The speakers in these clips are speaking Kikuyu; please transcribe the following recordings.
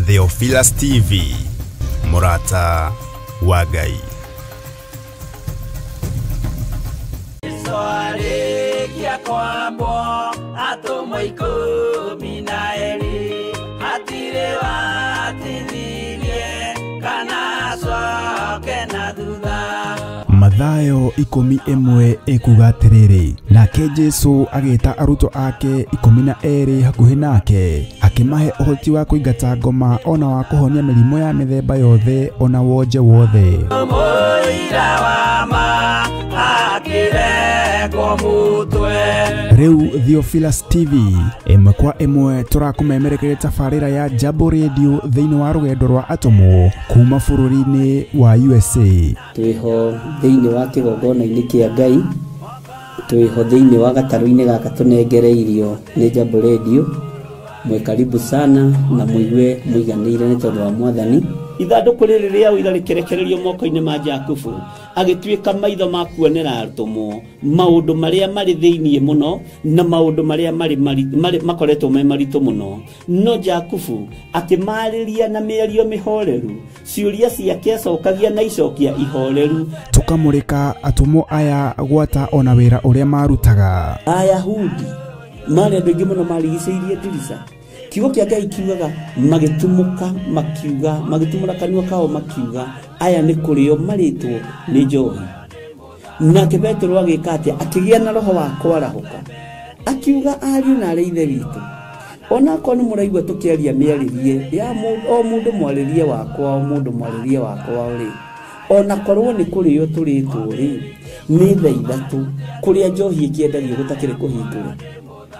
Theophilus TV, mũrata wa Ngai. Mathayo 11 ĩkuga atĩrĩrĩ, nake Jesu agĩta arutwo ake 12 hakuhĩ nake, akĩmahe ũhoti wa kũingata ngoma ona wa kũhonia mĩrimũ ya mĩthemba yothe ona wonje wothe. Rĩu Theophilus TV ĩmwe kwa ĩmwe tũrakũmemerekeria tabarĩra ya Jambo Radio thĩinĩ wa rũgendo rwa atũmwo kuma bũrũri-inĩ wa USA. Twĩho thĩinĩ wa kĩgongona-inĩ kĩa Ngai, twĩho thĩinĩ wa gatarũ-inĩ gaka tũnengereirio nĩ Jambo Radio. Mwe karibu sana na muigue muiganĩire nĩ tondũ wa Mwathani. Ithandũkũ rĩrĩ rĩa ũira rĩkĩrekererio moko-inĩ ma Jakubu, agĩtuĩka maitho ma kuonera atũmwo maũndũ marĩa marĩ thĩinĩ mũno na maũndũ marĩa marĩ makoretwo me maritũ mũno. No Jakubu akĩmarĩria na mĩario mĩhoreru, ciũria ciake acokagia na icokia ihoreru. Tũkamũrĩka atũmwo aya gwata ona wĩra ũrĩa marutaga. Ayahudi marĩ andũ aingĩ mũno marigicĩirie ndirica. Kiugo kĩa Ngai kiugaga magĩtumũka makiuga, magĩtumũra kanua kao makiuga, aya nĩ kũrĩo marĩtwo nĩ njohi. Nake Petero agĩka atĩa? Akĩgĩa na roho wa kwarahũka, akiuga ariũ na arĩ ithe witũ, onakorwo nĩ mũraigua tũkĩaria mĩarĩrie ya o mũndũ mwarĩrie wakwa, o mũndũ mwarĩrie wakwa rĩ, onakorwo nĩ kũrĩo tũrĩtwo rĩ, nĩ thaa ithatũ kũrĩa njohi ĩkĩendagio gũtakĩrĩ kũhingũre,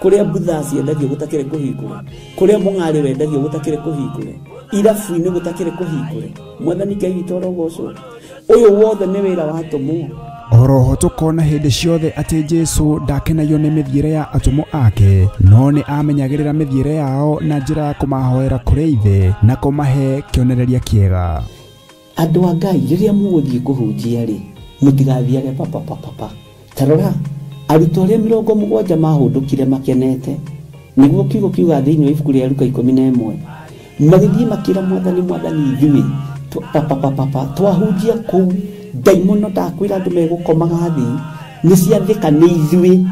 kũrĩa mbutha ciendagio gũtakĩrĩ kũhingũre, kũrĩa mũng'arĩ wendagio gũtakĩrĩ kũhingũre, irabu-inĩ gũtakĩrĩ kũhingũre. Mwathani Ngai witũ arogocwo. Ũyũ wothe nĩ wĩra wa atũmwo. Oroho tũkona hĩndĩ ciothe atĩ Jesu ndakenagio nĩ mĩthiĩre ya atũmwo ake, no nĩ amenyagĩrĩra mĩthiĩre yao na njĩra ya kũmahoera kũrĩ Ithe na kũmahe kĩonereria kĩega. Andũ a Ngai, rĩrĩa mũgũthiĩ kũhunjia rĩ, mũtigathiage papapapapa. Ta rora, arutwo arĩa 70 mahũndũkire makenete, nĩguo kiugo kiuga thĩinĩ wa ibuku rĩa Luka 11, magĩthiĩ makĩra Mwathani, Mwathani ithuĩ papapapapa twahunjia kũu ndaimono ndakwĩra andũ megũkomaga thĩ, nĩ ciathĩka nĩ ithuĩ,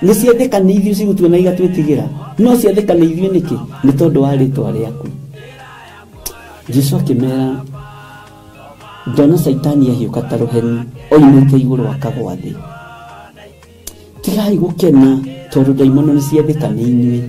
nĩ ciathĩka nĩ ithuĩ cigũtuona igatwĩtigĩra, no ciathĩka nĩ ithuĩ nĩkĩ? Nĩ tondũ wa rĩtwa rĩaku. Jesu akĩmera, ndona Caitani ahiũka ta rũheni oimĩte igũrũ akagwa thĩ. Tigai gũkena tondũ ndaimono nĩ ciathĩka nĩ inyuĩ,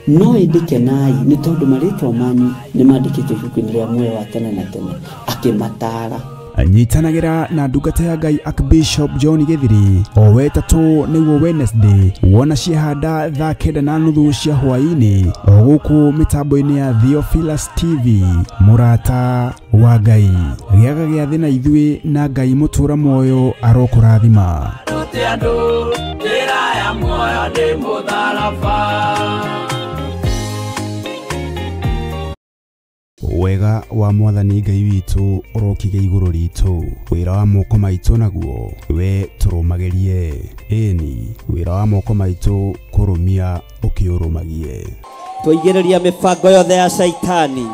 no ĩndĩ kenai nĩ tondũ marĩtwa manyu nĩ mandĩkĩtwo ibuku-inĩ rĩa muoyo wa tene na tene. Akĩmataara. Nyitanagĩra na ndungata ya Ngai Archbishop John Githiri o wetatũ nĩguo Wednesday, wona ciahanda thaa 9:30 cia hwaĩ-inĩ, o gũkũ mĩtambo-inĩ ya Theophilus TV, mũrata wa Ngai. Gĩaga gĩathĩ na ithuĩ na Ngai mũtũra muoyo arokũrathima. Wega wa Mwathani Ngai witũ ũrokige igũrũ ritũ, wĩra wa moko maitũ naguo we tũrũmagĩrie. Ĩni, wĩra wa moko maitũ kũrũmia ũkĩũrũmagie. Twaigĩrĩria mĩbango yothe ya Caitani,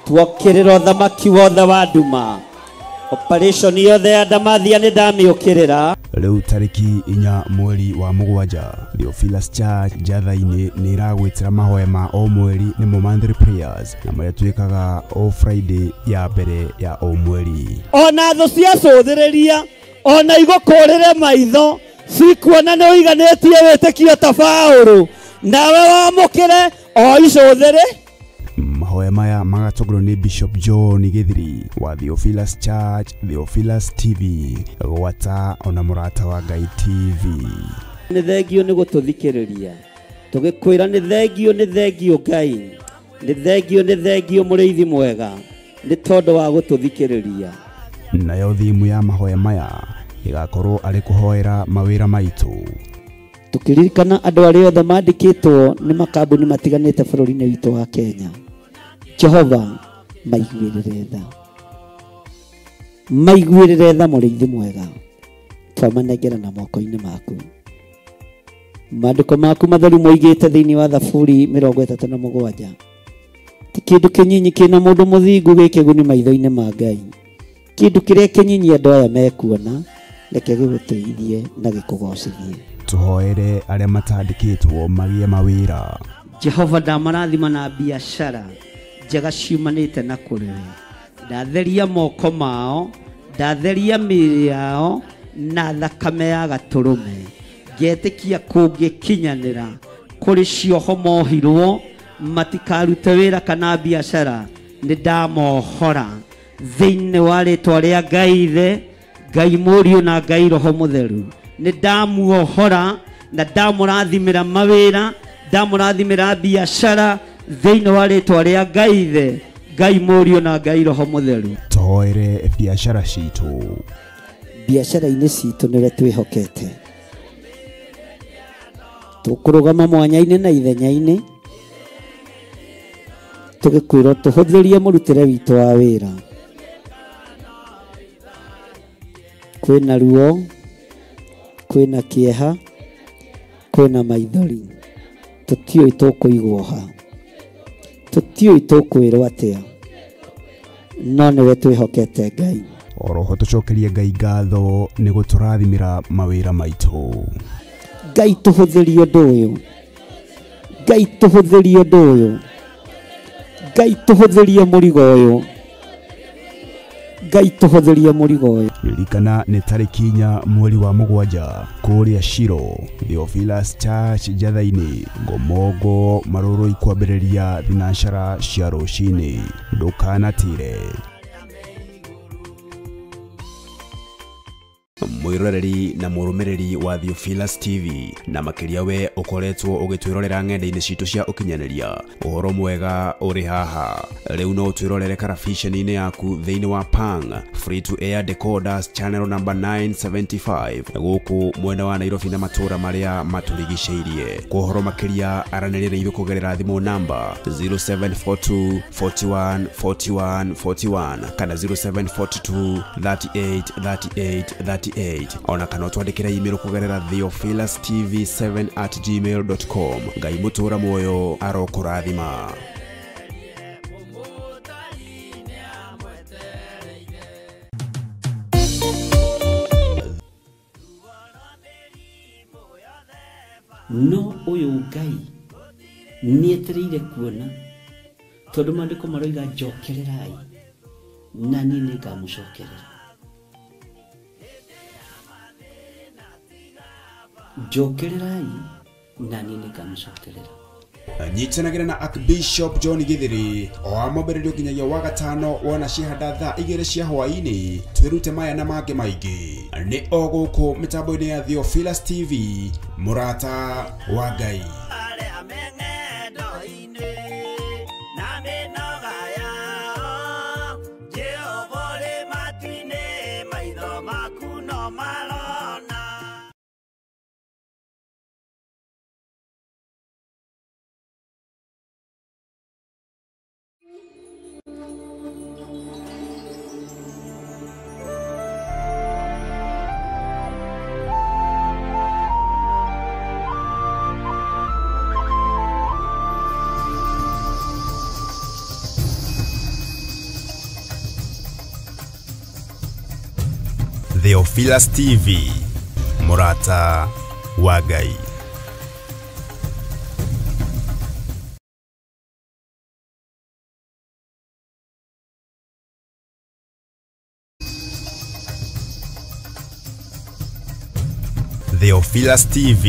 tuokĩrĩra ũthamaki wothe wa nduma, operation yothe ya Ndamathia nĩ ndamĩũkĩrĩra. Rĩu tarĩki 4 mweri wa 7, Theophilus Church Njatha-inĩ nĩ ĩragwĩtĩra mahoya ma o mweri nĩmo monthly prayers, na marĩa twĩkaga o Friday ya mbere ya o mweri. Ona thũ ciacũthĩrĩria, ona igũkũrĩre maitho, cikuona nĩ ũiganĩtie wĩtĩkio ta Paũlũ, nawe wamũkĩre o icũthĩrĩ. Mahoya maya magatongorwo nĩ Bishop John Githiri wa Theophilus Church, Theophilus TV, gwata ona mũrata wa Ngai TV. Nĩ thengio nĩ gũtũthikĩrĩria, tũgĩkwĩra nĩ thengio, nĩ thengio Ngai, nĩ thengio, nĩ thengio mũrĩithi mwega, nĩ tondũ wa gũtũthikĩrĩria. Nayo thimu ya mahoya maya ĩgakorwo arĩ kũhoera mawĩra maitũ. Tũkĩririkana andũ arĩa othe mandĩkĩtwo nĩ makambuni matiganĩte bũrũri-inĩ witũ wa Kenya, Jehova maiguĩrĩre tha, maiguĩrĩre tha mũrĩithi mwega, twamanengera na moko-inĩ maku. Maandĩko maku matheru moigĩte thĩinĩ wa Thaburi 37. Ti Kĩndũ kĩnyinyi kĩna mũndũ mũthingu gĩ kĩguni maitho-inĩ ma Ngai. Kĩndũ kĩrĩa kĩnyinyi andũ aya mekuona reke gĩgũteithie na gĩkũgocithie. Tũhoere arĩa matandĩkĩtwo magĩe mawĩra. Jehova ndamarathima na biacara njega ciumanĩte na kũrĩ we. Ndatheria moko mao, ndatheria mĩĩrĩ yao na thakame ya gatũrũme. Ngetĩkia kũngĩkinyanĩra kũrĩ cioho mohirwo matikarute wĩra kana biacara, nĩ ndamohora thĩinĩ wa rĩtwa rĩa Ngai Ithe, Ngai Mũriũ na Ngai Roho Mũtheru. Nĩ ndamuohora na ndamũrathimĩra mawĩra, ndamũrathimĩra biacara thĩinĩ wa rĩtwa rĩa Ngai Ithe, Ngai Mũriũ na Ngai Roho Mũtheru. Tũhoere biacara citũ. Biacara-inĩ citũ nĩwe twĩhokete. Tũkũrũgama mwanya-inĩ na ithenya-inĩ tũgĩkwĩrwo tũhũthĩrie mũrutĩre witũ wa wĩra. Kwĩna ruo, kwĩna kĩeha, kwĩna maithori. Tũtiũĩ tũkũigwo ha, tũtiũĩ tũkwĩrwo atĩa, no nĩwe twĩhokete Ngai. Oroho tũcokerie Ngai ngatho nĩ gũtũrathimĩra mawĩra maitũ. Ngai tũhũthĩrie ũndũ ũyũ, Ngai tũhũthĩrie ũndũ ũyũ, Ngai tũhũthĩrie mũrigo ũyũ, Ngai tũhũthĩrie mũrigo ũyũ. Ririkana nĩ tarĩki 4 mweri wa 7 kũrĩa Shiro, Theophilus Church Njatha-inĩ, Ngomongo Marũrũi kwambĩrĩria thinacara cia rũcinĩ. Ndũkanatire. Mwiroreri na mũrũmĩrĩri wa Theophilus TV na makĩria we ũkoretwo ũgĩtwĩrorera ng'enda-inĩ citũ cia ũkinyanĩria, ũhoro mwega ũrĩ haha. Rĩu no ũtwĩrorere karabiceni-inĩ yaku thĩinĩ wa Pang Free to Air Decoders channel number 975 gũkũ mwena wa Nairobi na matũũra marĩa matũrigicĩirie. Kwa ũhoro makĩria aranĩria na ithuĩ kũgerera thimũ namba 0742 41 41 41 kana 0742 38 38 38 ona kana twandĩkĩre email kũgerera theophilustv7@gmail.com. Ngai mũtũũra muoyo arokũrathima. No ũyũ Ngai nĩetereire kuona, tondũ maandĩko maroiga njokererai na niĩ nĩngamũcokerera. Njokererai na niĩ nĩngamũcokerera. Nyitanagĩra na Archbishop John Githiri o wa mwambĩrĩrio nginyagia wa gatano wona cihanda thaa 2 cia hwaĩ-inĩ. Twĩrute maya na mangĩ maingĩ nĩ o gũkũ mĩtambo-inĩ ya Theophilus TV, mũrata wa Ngai. Theophilus TV, mũrata wa Ngai. Theophilus TV,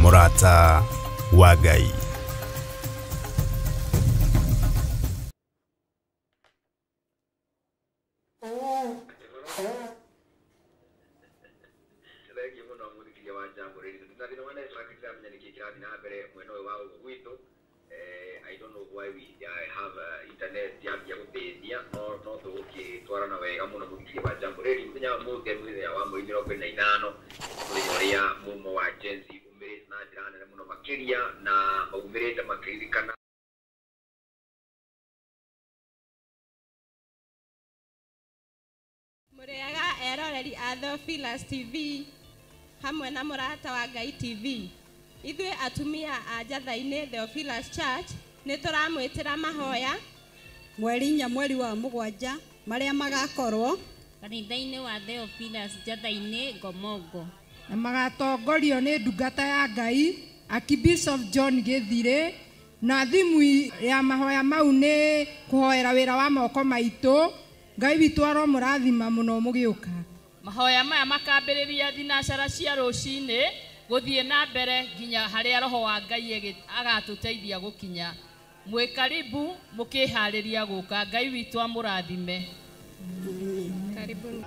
mũrata wa Ngai. Mũrĩega eroreri a Theophilus TV hamwe na mũrata wa Ngai TV. Ithuĩ atumia a Njatha-inĩ Theophilus Church Nĩ tũramwĩtĩra mahoya mweri 4 mweri wa 7 marĩa magakorwo kanitha-inĩ wa Theophilus Njatha-inĩ Ngomongo, na magatongorio nĩ ndungata ya Ngai Archbishop John Githire, na thimu ya mahoya mau nĩ kũhoera wĩra wa moko maitũ. Ngai witũ aromũrathima mũno mũgĩũka. Mahoya maya makambĩrĩria thinacara cia rũcinĩ gũthiĩ na mbere nginya harĩa roho wa Ngai agatũteithia gũkinya. Mwĩ karibu mũkĩharĩria gũka. Ngai witũ amũrathime. Karibuni.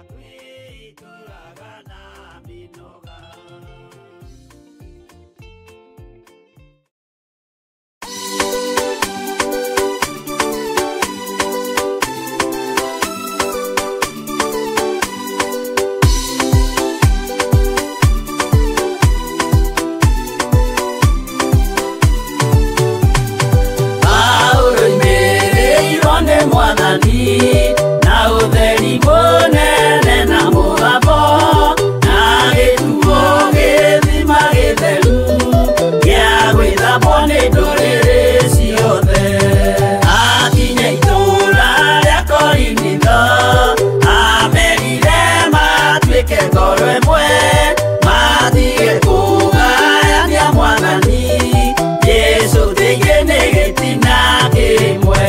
Na utheri mũnene na mũgambo na gĩtuo gĩthima gĩtheru gĩa gwĩthambwo nĩ ndũrĩrĩ ciothe. Akinya itũũra rĩa Korinitho amerire matuĩke ngoro ĩmwe, matige kũgayania Mwathani Jesũ thĩinĩ nĩ gĩtina kĩmwe.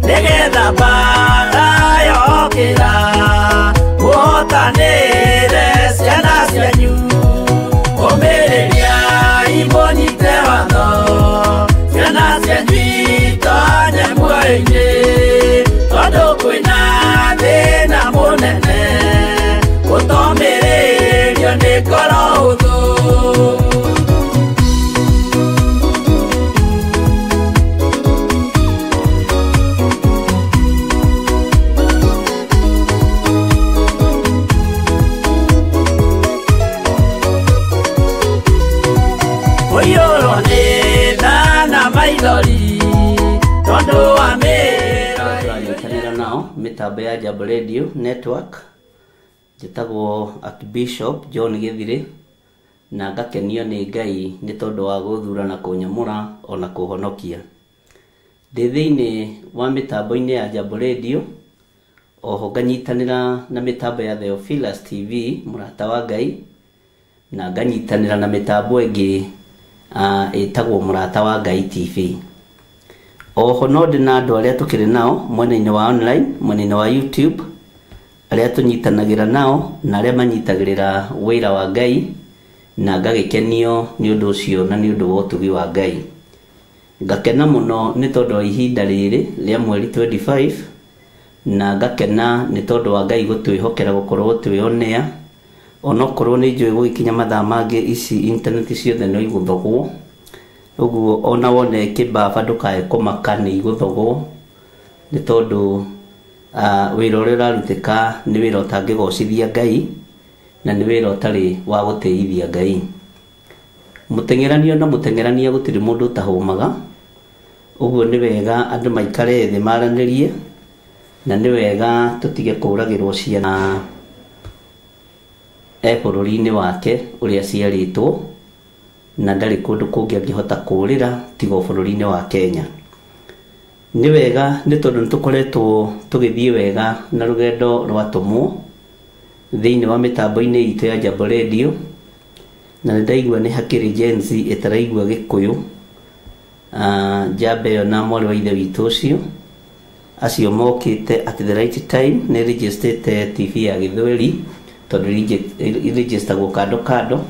Nĩgetha mbara yokĩra. mĩtambo ya Jambo Radio Network. Njĩtagwo Archbishop John Gĩthirĩ na ngakenio nĩ Ngai nĩ tondũ wa gũthura na kũnyamũra ona kũhonokia. Ndĩ thĩinĩ wa mĩtambo-inĩ ya Jambo Radio, oho nganyitanĩra na mĩtambo ya Theophilus TV mũrata wa Ngai, na nganyitanĩra na mĩtambo ĩngĩ ĩtagwo mũrata wa Ngai TV. Oho no ndĩ na andũ arĩa tũkĩrĩ nao mwena-inĩ wa online, mwena-inĩ wa YouTube, arĩa tũnyitanagĩra nao na arĩa manyitagĩrĩra wĩra wa Ngai, na ngagĩkenio nĩ ũndũ ũcio na nĩ ũndũ wa ũtugi wa Ngai. Ngakena mũno nĩ tondũ wa ihinda rĩrĩ rĩa mweri 25, na ngakena nĩ tondũ wa Ngai gũtwĩhokera gũkorwo twĩonea, onokorwo nĩ njũĩ gũgĩkinya mathaa mangĩ ici internet ciothe no igũthogwo, ũguo ona wone kĩbaba ndũkae kũmaka nĩ igũthogwo, nĩ tondũ wĩra ũrĩa ũrarutĩka nĩ wĩra ũtangĩgocithia Ngai na nĩ wĩra ũtarĩ wa gũtĩithia Ngai. Mũteng'eranio na mũteng'erania gũtirĩ mũndũ ũtahũmaga, ũguo nĩ wega andũ maikare thĩ maranĩrie, na nĩ wega tũtige kũragĩrwo ciana e bũrũri-inĩ wake ũrĩa aciarĩtwo, na ndarĩ kũndũ kũngĩ angĩhota kũũrĩra tiga o bũrũri-inĩ wa Kenya. Nĩ wega nĩ tondũ nĩ tũkoretwo tũgĩthiĩ wega na rũgendo rwa tũmwo thĩinĩ wa mĩtambo-inĩ itũ ya Jambo Radio, na nĩ ndaigua nĩ hakĩrĩ Gen Z ĩtaraigua Gĩkũyũ, njamba ĩyo na mwarĩ wa ithe witũ ũcio acio mokĩte at the right time. Nĩ registrĩte TV ya Gĩthweri tondũ ĩrĩgistagwo kando kando,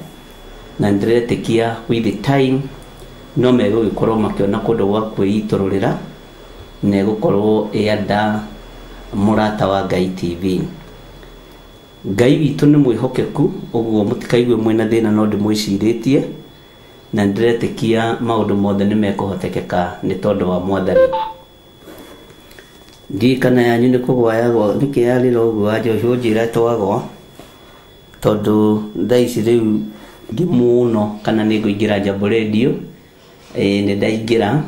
na nĩndĩretĩkia with the time no megũgĩkorwo makĩona kũndũ gwa kwĩitũrũrĩra na ĩgũkorwo ĩanda mũrata wa Ngai TV. Ngai witũ nĩ mwĩhokeku, ũguo mũtikaigue mwĩna thĩna no ndĩmwĩcirĩtie, na nĩndĩretĩkia maũndũ mothe nĩ mekũhotekeka nĩ tondũ wa Mwathani. Ndiũĩ kana yanyu nĩ kũgwa yagwa, nĩkĩ yarĩra ũguo wa Joshua ũnjĩre twagwa, tondũ thaa ici rĩu ngĩ mũno kana nĩ ngũingĩra Jambo Radio, nĩ ndaingĩra,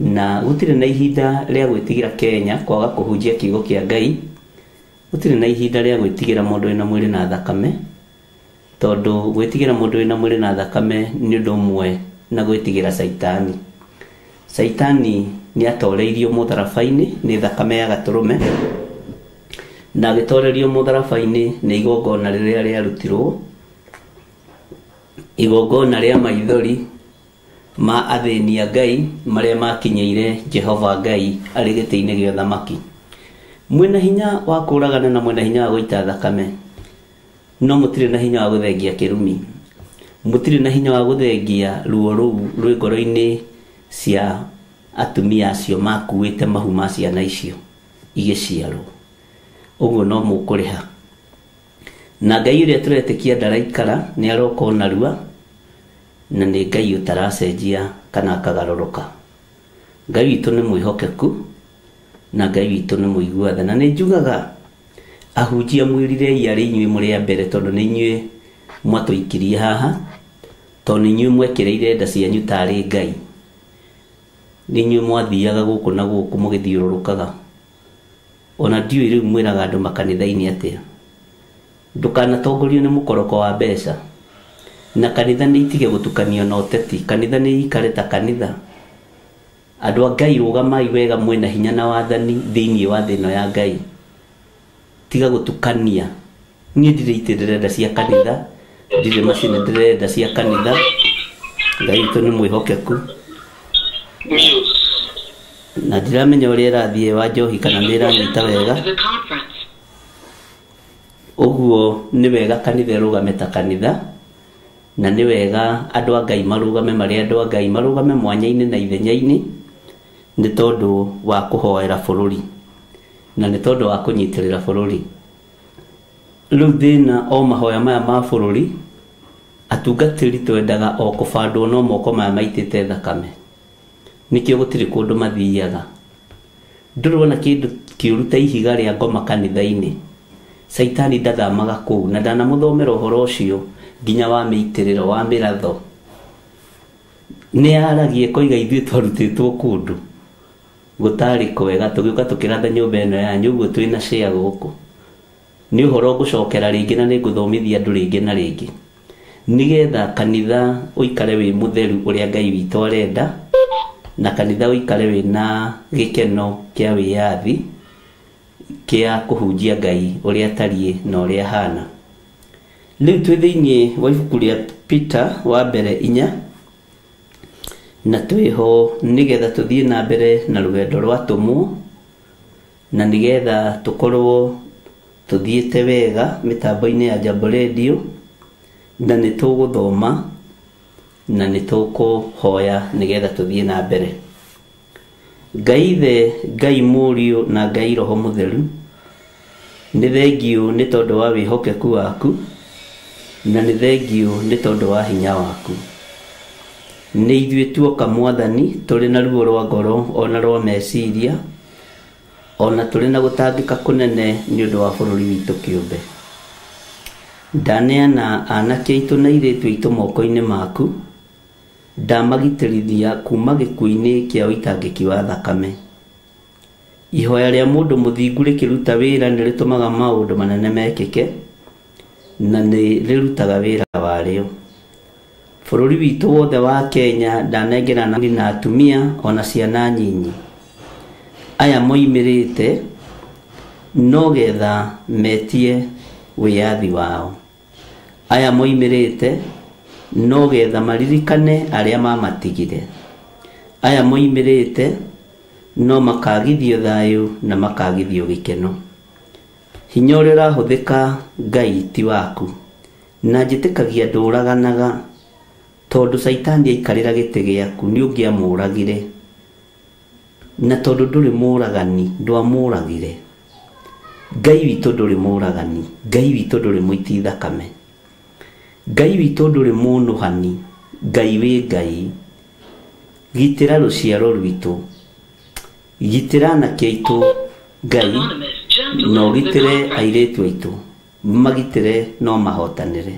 na gũtirĩ na ihinda rĩa gwĩtigĩra Kenya kwaga kũhunjia kiugo kĩa Ngai, gũtirĩ na ihinda rĩa gwĩtigĩra mũndũ wĩna mwĩrĩ na thakame, tondũ gwĩtigĩra mũndũ wĩna mwĩrĩ na thakame nĩ ũndũ ũmwe na gwĩtigĩra Caitani. Caitani nĩ atoreirio mũtharaba-inĩ nĩ thakame ya gatũrũme, na agĩtorerio mũtharaba-inĩ nĩ igongona rĩrĩa rĩarutirwo, igongona rĩa maithori ma athĩni a Ngai marĩa makinyĩire Jehova Ngai arĩ gĩtĩ-inĩ gĩa ũthamaki. Mwĩna hinya wa kũragana na mwĩna hinya wa gũita thakame, no mũtirĩ na hinya wa gũthengia kĩrumi, mũtirĩ na hinya wa gũthengia ruo rũu rwĩ ngoro-inĩ cia atumia acio makuĩte mahu ma ciana icio igĩciarwo, ũguo no mũkũrĩha. Na Ngai ũrĩa tũretĩkia ndaraikara, nĩ aroka o narua, na nĩ Ngai ũtaracenjia kana akagarũrũka. Ngai witũ nĩ mwĩhokeku na Ngai witũ nĩ mũigua tha, na nĩ njugaga ahunjia mwĩrirei arĩ inyuĩ mũrĩ a mbere, tondũ nĩ inyuĩ mwatũikirie haha, tondũ nĩ inyuĩ mwekĩrĩire nda cianyu tarĩ Ngai, nĩ inyuĩ mwathiaga gũkũ na gũkũ mũgĩthiũrũrũkaga. Ona ndiũĩ rĩu mwĩraga andũ makanitha-inĩ atĩa, ndũkanatongorio nĩ mũkoroko wa mbeca, na kanitha nĩ itige gũtukanio na ũteti, kanitha nĩ ikare ta kanitha. Andũ a Ngai rũgamai wega mwĩna hinya na wathani thĩinĩ wa thĩ ĩno ya Ngai, tiga gũtukania. Niĩ ndirĩ itĩ ndĩrenda cia kanitha, ndirĩ macini ndĩrenda cia kanitha. Ngai witũ nĩ mwĩhokeku, na ndiramenya ũrĩa ĩrathiĩ wa njohi kana nĩ ĩranyita wega. Ũguo nĩ wega kanitha ĩrũgame ta kanitha, na nĩ wega andũ a Ngai marũgame marĩ andũ a Ngai, marũgame mwanya-inĩ na ithenya-inĩ, nĩ tondũ wa kũhoera bũrũri na nĩ tondũ wa kũnyitĩrĩra bũrũri. Rĩu thĩna o mahoya maya ma bũrũri, atungatĩri twendaga o kũbandwo no moko maya maitĩte thakame, nĩkĩo gũtirĩ kũndũ mathiaga. Ndũrona kĩndũ kĩũru ta ihiga rĩa ngoma kanitha-inĩ. Caitani ndathamaga kũu, na ndanamũthomera ũhoro ũcio nginya wa mĩitĩrĩro wa mĩratho. Nĩ yaragia ĩkoiga ithuĩ twarutĩtwo kũndũ. Gũtarĩ kwega tũgĩũka tũkĩratha nyũmba ĩno yanyu ũguo twĩna share gũkũ. Nĩ ũhoro ngũcokera rĩngĩ na nĩ ngũthomithia andũ rĩngĩ na rĩngĩ. Nĩgetha kanitha ũikare wĩ mũtheru ũrĩa Ngai witũ arenda, na kanitha ũikare wĩna gĩkeno kĩa wĩyathi kĩa kũhunjia Ngai ũrĩa atariĩ na ũrĩa ahana. Rĩu twĩ thĩinĩ wa ibuku rĩa Peter wa mbere 4, na twĩho nĩgetha tũthiĩ na mbere na rũgendo rwa atũmwo, na nĩgetha tũkorwo tũthiĩte wega mĩtambo-inĩ ya Jambo Radio, na nĩ tũgũthoma na nĩ tũkũhoya nĩgetha tũthiĩ na mbere. Ngai Ithe, Ngai Mũriũ na Ngai Roho Mũtheru, nĩ thengiũ nĩ tondũ wa wĩhokeku waku, na nĩ thengiũ nĩ tondũ wa hinya waku. Nĩ ithuĩ tuoka Mwathani tũrĩ na ruo rwa ngoro ona rwa meciria, ona tũrĩ na gũtangĩka kũnene nĩ ũndũ wa bũrũri witũ kĩũmbe. Ndaneana anake aitũ na airĩtu aitũ moko-inĩ maku, ndamagitĩrithia kuma gĩkuũ-inĩ kĩa ũitangĩki wa thakame. Ihoya rĩa mũndũ mũthingu rĩkĩruta wĩra nĩ rĩtũmaga maũndũ manene mekĩke, na nĩ rĩrutaga wĩra warĩo. Bũrũri witũ wothe wa Kenya ndanengerana na atumia ona ciana nyinyi. Aya moimĩrĩte no getha metie wĩyathi wao. Aya moimĩrĩte no getha maririkane arĩa mamatigire. Aya moimĩrĩte no makagithio thayũ na makagithio gĩkeno. Hinya ũrĩa ũrahũthĩka Ngai ti waku, na njĩtĩkagia ndũraganaga, tondũ Caitani aikarĩra gĩtĩ gĩaku nĩ ũngĩamũragire, na tondũ ndũrĩ mũragani ndwamũragire. Ngai witũ ndũrĩ mũragani, Ngai witũ ndũrĩ mũiti thakame, Ngai witũ ndũrĩ mũnũhani, Ngai wĩ Ngai. Gitĩra rũciaro rwitũ, gitĩra anake aitũ Ngai, na ũgitĩre airĩtu aitũ, magitĩre no mahotanĩre.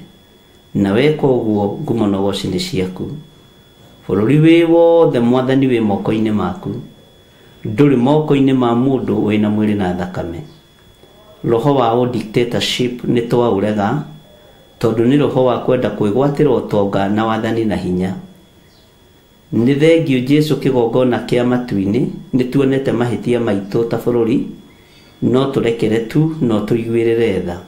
Na weka ũguo ngumo na ũgoci nĩ ciaku. Bũrũri wĩ wothe Mwathani wĩ moko-inĩ maku, ndũrĩ moko-inĩ ma mũndũ wĩna mwĩrĩ na thakame. Roho wa dictatorship nĩ twaũrega, tondũ nĩ roho wa kwenda kwĩgwatĩra ũtonga na wathani na hinya. Nĩ thengiũ Jesu kĩgongona kĩa matu-inĩ, nĩ tuonete mahĩtia maitũ ta bũrũri, no tũrekere tu, no tũiguĩrĩre tha,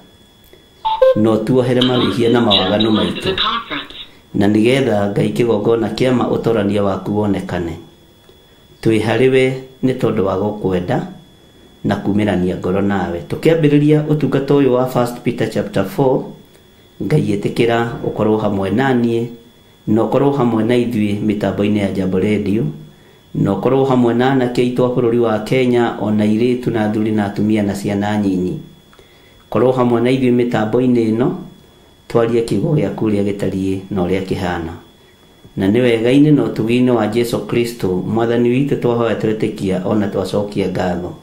no tuohere mawĩhia na mawaganu maitũ, na nĩgetha Ngai kĩgongona kĩa ma ũtorania waku wonekane. Twĩ harĩ we nĩ tondũ wa gũkwenda na kumĩrania ngoro nawe. Tũkĩambĩrĩria ũtungata ũyũ wa 1 Peter chapter 4, Ngai ĩtĩkĩra ũkorwo hamwe na niĩ, na ũkorwo hamwe na ithuĩ mĩtambo-inĩ ya Jambo Radio, na ũkorwo hamwe na anake aitũ a bũrũri wa Kenya, ona airĩtu na athuri na atumia na ciana nyinyi. Korwo hamwe na ithuĩ mĩtambo-inĩ ĩno, twarie kiugo gĩaku ũrĩa gĩtariĩ na ũrĩa kĩhana. Na nĩ wega-inĩ na ũtugi-inĩ wa Jesu Kristo Mwathani witũ twahoya twetĩkia ona twacokia ngatho.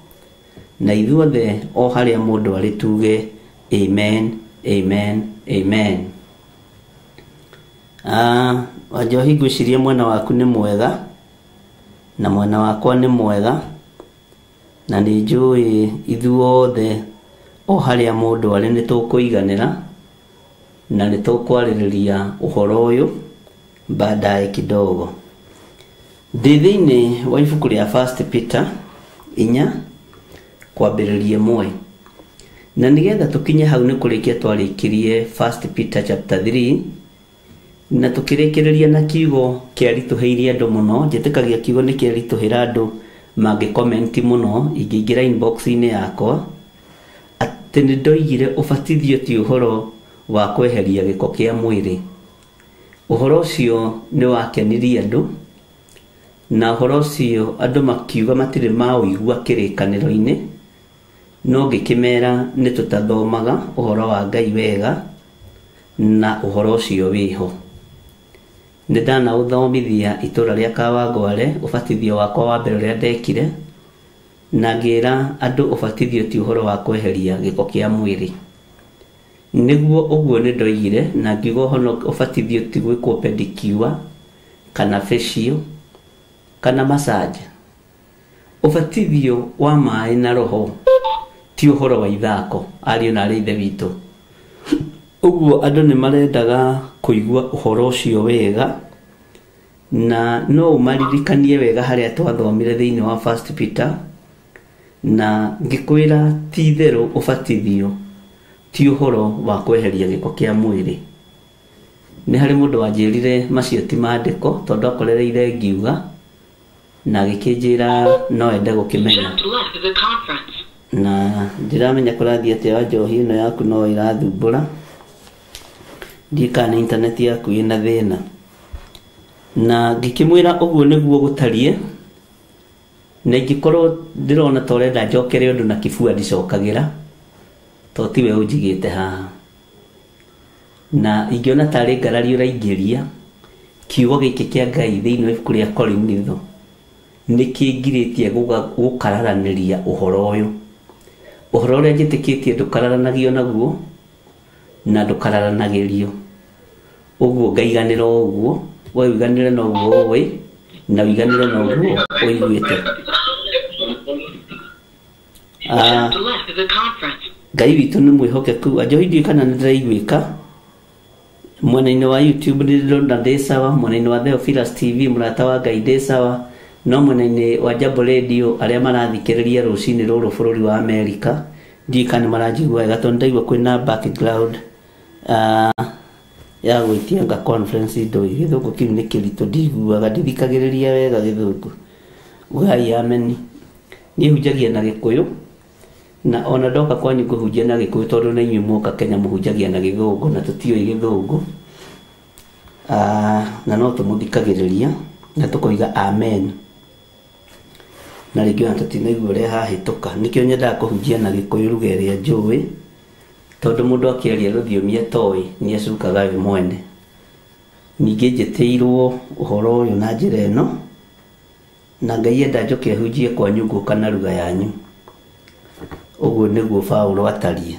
Na ithuothe o harĩa mũndũ arĩ tuge amen, amen, amen. Wanjohi ngwĩciria mwena waku nĩ mwega na mwena wakwa nĩ mwega, na nĩ njũĩ ithuothe o harĩa mũndũ arĩ nĩ tũkũiganĩra na nĩ tũkwarĩrĩria ũhoro ũyũ baadaye kidogo. Ndĩ thĩinĩ wa ibuku rĩa 1 Peter 4 kwambĩrĩria 1, na nĩgetha tũkinye hau nĩ kũrĩkia twarĩkirie 1 Peter chapter 3, na tũkĩrĩkĩrĩria na kiugo kĩaritũhĩirie andũ mũno. Njĩtĩkagia kiugo nĩ kĩaritũhĩra andũ mangĩkomenti mũno ingĩingĩra inbox-inĩ yakwa, atĩ nĩ ndoigire ũbatithio ti ũhoro wa kweheria gĩko kĩa mwĩrĩ. Ũhoro ũcio nĩ wakenirie andũ, na ũhoro ũcio andũ makiuga matirĩ maũigua kĩrĩkanĩro-inĩ, no ngĩkĩmera nĩ tũtathomaga ũhoro wa Ngai wega, na ũhoro ũcio wĩho. Nĩ ndanaũthomithia itũra rĩa Kawangware ũbatithio wakwa wa mbere ũrĩa ndekire, na ngĩra andũ ũbatithio ti ũhoro wa kweheria gĩko kĩa mwĩrĩ. Nĩguo ũguo nĩ ndoigire, na ngiuga ũbatithio ti gwĩkwo pedicure kana facial kana massage. Ũbatithio wa maĩ na roho ti ũhoro wa ithako ariũ na arĩ ithe witũ. Ũguo andũ nĩ marendaga kũigua ũhoro ũcio wega, na no ũmaririkanie wega harĩa twathomire thĩinĩ wa First Peter, na ngĩkwĩra ti itherũ ũbatithio ti ũhoro wa kweheria gĩko kĩa mwĩrĩ. Nĩ harĩ mũndũ wanjĩrire macio ti maandĩko tondũ akorereire ngiuga na agĩkĩnjĩra no ende gũkĩmenya. Na ndiramenya kũrathiĩ atĩa wa njohi ĩno yaku no ĩrathumbũra, ndiĩ kana nĩ intaneti yaku ĩna thĩna. Na ngĩkĩmwĩra ũguo nĩguo gũtariĩ, na ingĩkorwo ndĩrona ta ũrenda njokere ũndũ na kĩbua ndicokagĩra to tiwe ũnjigĩte haha. Na ingĩona tarĩ ngarari ũraingĩria kiugo gĩkĩ kĩa Ngai thĩinĩ wa ibuku rĩa Korinitho nĩkĩngirĩtie gũkararanĩria ũhoro ũyũ. Ũhoro ũrĩa njĩtĩkĩtie ndũkararanagio naguo na ndũkararanagĩrio. Ũguo ngaiganĩra o ũguo, we ũiganĩre na ũguo ũĩ na ũiganĩre na ũguo ũiguĩte. Ngai witũ nĩ mwĩhokeku. Anjohi ndiũĩ kana nĩ ndĩraiguĩka. Mwena-inĩ wa YouTube nĩ ndĩrona ndĩ sawa, mwena-inĩ wa Theophilus TV mũrata wa Ngai ndĩ sawa, no mwena-inĩ wa Jambo Radio arĩa marathikĩrĩria rũcinĩ rũrũ bũrũri wa Amerika ndiũĩ kana nĩ maranjigua wega tondũ ndaigua kwĩna background ya gwĩtia nga conference ndũĩ gĩthũngũ kĩu nĩ kĩritũ ndiguaga ndithikagĩrĩria wega gĩthũngũ. Ugai ameni. Niĩ hunjagia na Gĩkũyũ na ona ndoka kwanyu ngũhunjia na Gĩkũyũ tondũ na inyuĩ mwoka Kenya mũhunjagia na Gĩthũngũ na tũtiũĩ Gĩthũngũ. Na no tũmũthikagĩrĩria na tũkoiga amen. Na rĩngĩ ona tũtinaigua ũrĩa hahĩtũka. Nĩkĩo nyendaga kũhunjia na Gĩkũyũ ruga ĩrĩa njũĩ tondũ mũndũ akĩaria rũthiomi atoĩ nĩ acukaga we mwene. Ningĩ njĩtĩirwo ũhoro ũyũ na njĩra ĩno na Ngai enda njoke hunjie kwanyu ngũka na ruga yanyu. Ũguo nĩguo Paũlũ atariĩ.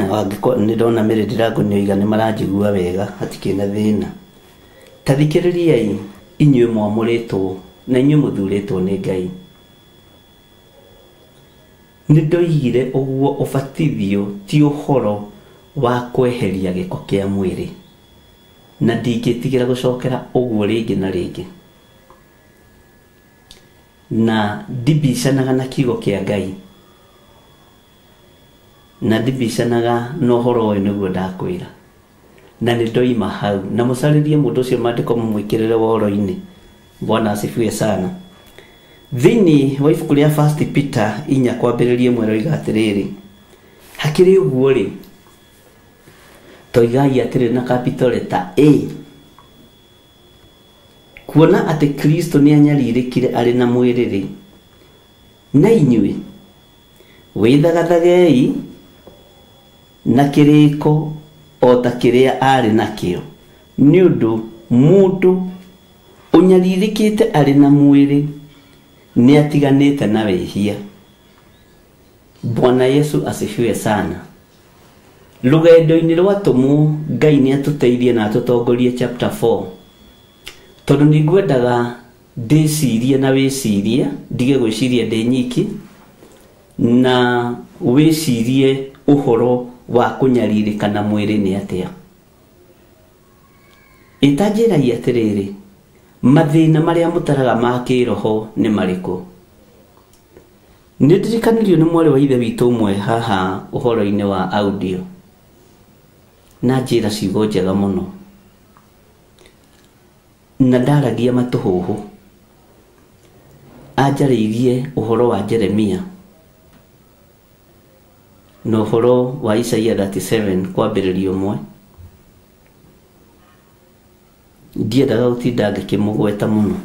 Angĩkorwo nĩ ndona Mary Ndirango nĩoiga nĩ maranjigua wega hatikĩrĩ na thĩna. Ta thikĩrĩriai inyuĩ mwamũrĩtwo na inyuĩ mũthurĩtwo nĩ Ngai. Nĩ ndoigire ũguo ũbatithio ti ũhoro wa kweheria gĩko kĩa mwĩrĩ, na ndingĩtigĩra gũcokera ũguo rĩngĩ na rĩngĩ. Na ndibicanaga na kiugo kĩa Ngai na ndibicanaga na ũhoro ũyũ nĩguo ndakwĩra. Na nĩ ndoima hau na mũcarĩrie mũndũ ũcio maandĩko mũmwĩkĩrĩre woro-inĩ. Bwana asifiwe sana. Thĩinĩ wa ibuku rĩa First Peter 4 kwambĩrĩria mwero iga atĩrĩrĩ, hakĩrĩ ũguo rĩ, toigai atĩrĩ na capital letter A, kuona atĩ Kristo nĩ anyarirĩkire arĩ na mwĩrĩ rĩ, na inyuĩ wĩthagathagei na kĩrĩko o ta kĩrĩa arĩ nakĩo, nĩ ũndũ mũndũ ũnyarirĩkĩte arĩ na mwĩrĩ nĩ atiganĩte na wĩhia. Bwana Yesu asifiwe sana. Rũgendo-inĩ rwa atũmwo Ngai nĩ atũteithie na atũtongorie chapter 4 tondũ nĩ ngwendaga ndĩcirie na wĩcirie, ndige gwĩciria ndĩ nyiki, na wĩcirie ũhoro wa kũnyarirĩka na mwĩrĩ nĩ atĩa. Ĩtanjĩrai atĩrĩrĩ, mathĩna marĩa mũtaraga ma kĩroho nĩ marĩkũ? Nĩ ndirikanirio nĩ mwarĩ wa ithe witũ ũmwe haha ũhoro-inĩ wa audio na njĩra ciugo njega mũno, na ndaragia matũhũhũ. Anjarĩirie ũhoro wa Jeremia na ũhoro wa Isaia 37 kwambĩrĩria ũmwe. Ndiendaga gũtinda ngĩkĩmũgweta mũno.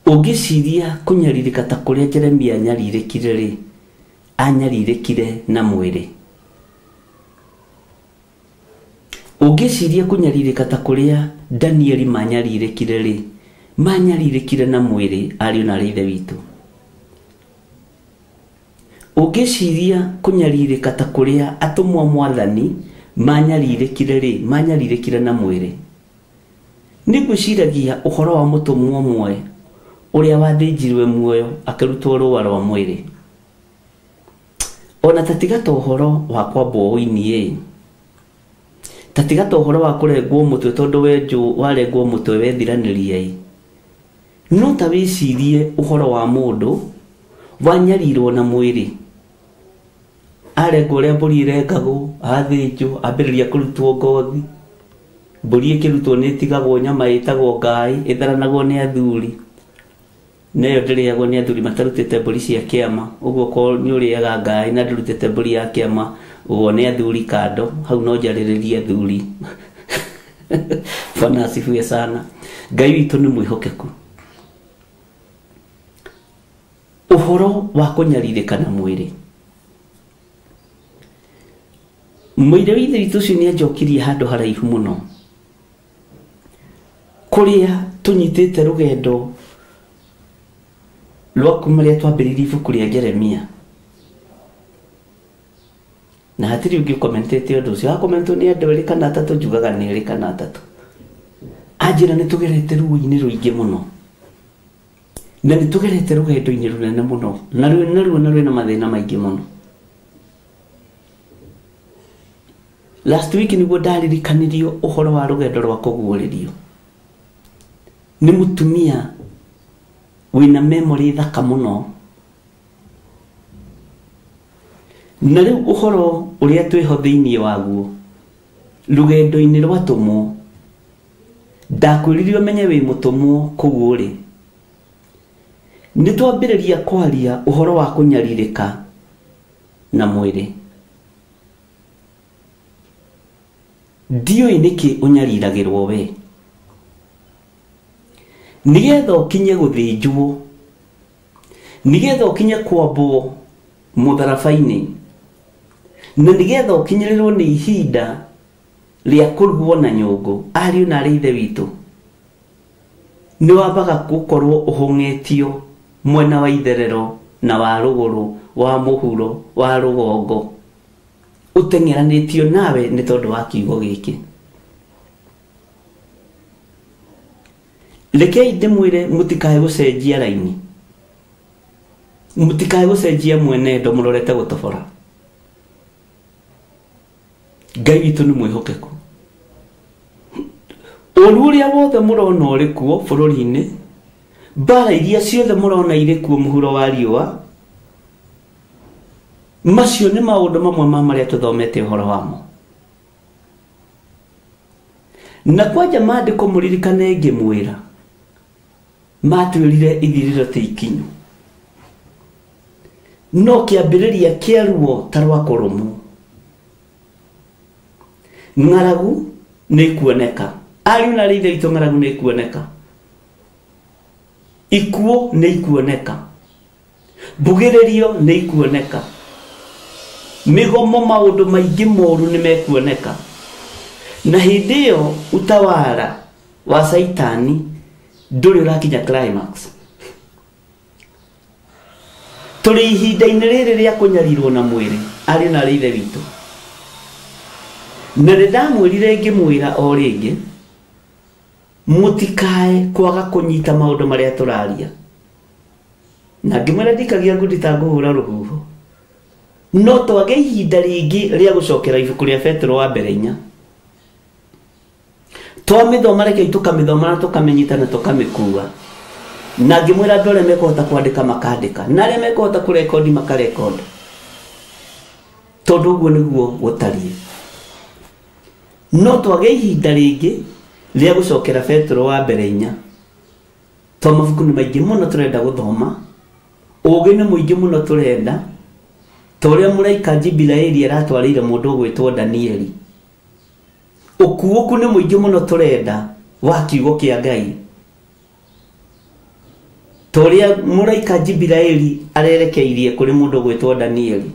Ũngĩciria kũnyarirĩka ta kũrĩa Jeremia anyarirĩkire rĩ, anyarirĩkire na mwĩrĩ. Ũngĩciria kũnyarirĩka ta kũrĩa Danieli manyarirĩkire rĩ, manyarirĩkire na mwĩrĩ ariũ na ithe witũ. Ũngĩciria kũnyarirĩka ta kũrĩa atũmwo mwathani manyarirĩkire rĩ, manyarirĩkire na mwĩrĩ. Nĩ ngwĩciragia ũhoro wa mũtũmwo ũmwe ũrĩa wathĩnjirwe muoyo akĩrutwo rũa rwa mwĩrĩ. Ona tatiga ta ũhoro wa kwambwo ũini-ĩ, tatiga ta ũhoro wa kũrengwo mũtwe tondũ wenjwo warengwo mũtwe wethiranĩria-ĩ, no ta wĩcirie ũhoro wa mũndũ wanyarirwo na mwĩrĩ, arengwo ũrĩa mbũri ĩrengagwo, athĩnjwo, ambĩrĩria kũrutwo ngothi. Mbũri ĩkĩrutwo nĩ ĩtigagwo nyama ĩtagwo ngaĩ, ĩtharanagwo nĩ athuri. Neyo ndĩrĩagwo nĩ athuri matarutĩte mbũri cia kĩama. Ũguo korwo nĩ ũrĩaga ngaĩ na ndũrutĩte mbũri ya kĩama, ũguo nĩ athuri kando, hau no njarĩrĩrie athuri. Bwana asifiwe sana. Ngai witũ nĩ mwĩhokeku. Ũhoro wa kũnyarirĩka na mwĩrĩ. Mũira wa ithe witũ ũcio nĩ anjokirie handũ haraihu mũno, kũrĩa tũnyitĩte rũgendo rwa kuma rĩrĩa twambĩrĩirie ibuku rĩa Jeremia. Na hatirĩ ũngĩ ũkomentete ũndũ ũcio. Wakomentwo nĩ andũ erĩ kana atatũ, njugaga nĩ erĩ kana atatũ. Anjĩra nĩ tũgerete ruo-inĩ rũingĩ mũno, na nĩ tũgerete rũgendo-inĩ rũnene mũno, na ruo na rwĩna mathĩna maingĩ mũno. Last week nĩguo ndaririkanirio ũhoro wa rũgendo rwa kũguũrĩrio. Nĩ mũtumia wĩna memory thaka mũno. Na rĩu ũhoro ũrĩa twĩho thĩinĩ waguo, rũgendo-inĩ rwa tũmwo, ndakwĩrire ũmenye wĩ mũtũmwo kũu ũrĩ. Nĩ twambĩrĩria kwaria ũhoro wa kũnyarirĩka na mwĩrĩ. Ndiũĩ nĩkĩ ũnyariragĩrwo we. Nĩgetha ũkinye gũthĩnjwo, nĩgetha ũkinye kwambwo mũtharaba-inĩ, na nĩgetha ũkinyĩrĩrwo nĩ ihinda rĩa kũrugwo na nyũngũ, ariũ na arĩ ithe witũ, nĩ wambaga gũkorwo ũhũng'ĩtio mwena wa itherero na wa rũgũrũ, wa mũhuro, wa rũgongo, ũteng'eranĩtio nawe nĩ tondũ wa kiugo gĩkĩ. Rekei ndĩmwĩre mũtikae gũcenjia raini, mũtikae gũcenjia mwenendo mũrorete gũtobora. Ngai witũ nĩ mwĩhokeku. Ũru ũrĩa wothe mũrona ũrĩ kuo bũrũri-inĩ, mbara iria ciothe mũrona irĩ kuo mũhuro wa riũa, macio nĩ maũndũ mamwe ma marĩa tũthomete ũhoro wamo. Na kwanja maandĩko mũririkane ngĩmwĩra, matwĩrire ithirĩro ti ikinyu, no kĩambĩrĩria kĩa ruo ta rwa kũrũmwo. Ng'aragu nĩ ikuoneka, ariũ na arĩ ithe witũ, ng'aragu nĩ ikuoneka, ikuũ nĩ ikuoneka, mbugĩrĩrio nĩ ikuoneka, mĩgomo maũndũ maingĩ moru nĩ mekuoneka. Na hĩndĩ ĩyo utawara wa Saitani ndũrĩ ũrakinya climax. Tũrĩ ihinda-inĩ rĩrĩ rĩa kũnyarirwo na mwĩrĩ, ariũ na arĩ ithe witũ. Na nĩ ndamwĩrire ngĩmwĩra o rĩngĩ, mũtikae kwaga kũnyita maũndũ marĩa tũraria. Na ngĩmwĩra ndikagia ngundi ta ngũhũra rũhuho, no twage ihinda rĩngĩ rĩa gũcokera ibuku rĩa Petero wa mbere 4. Twamĩthoma, rekei tũkamĩthoma na tũkamĩnyita na tũkamĩkua. Na ngĩmwĩra andũ arĩa mekũhota kwandĩka makandĩka, na arĩa mekũhota kũrekondi makarekondi, tondũ ũguo nĩguo gũtariĩ. No twage ihinda rĩngĩ rĩa gũcokera Petero wa mbere 4, to mabuku nĩ maingĩ mũno tũrenda gũthoma, ũũgĩ nĩ mũingĩ mũno tũrenda, ta ũrĩa mũraika Jibiraeli aratwarĩire mũndũ ũgwĩtwo Danieli. Ũkuũku nĩ mũingĩ mũno tũrenda wa kiugo kĩa Ngai, ta ũrĩa mũraika Jibiraeli arerekeirie kũrĩ mũndũ ũgwĩtwo Danieli.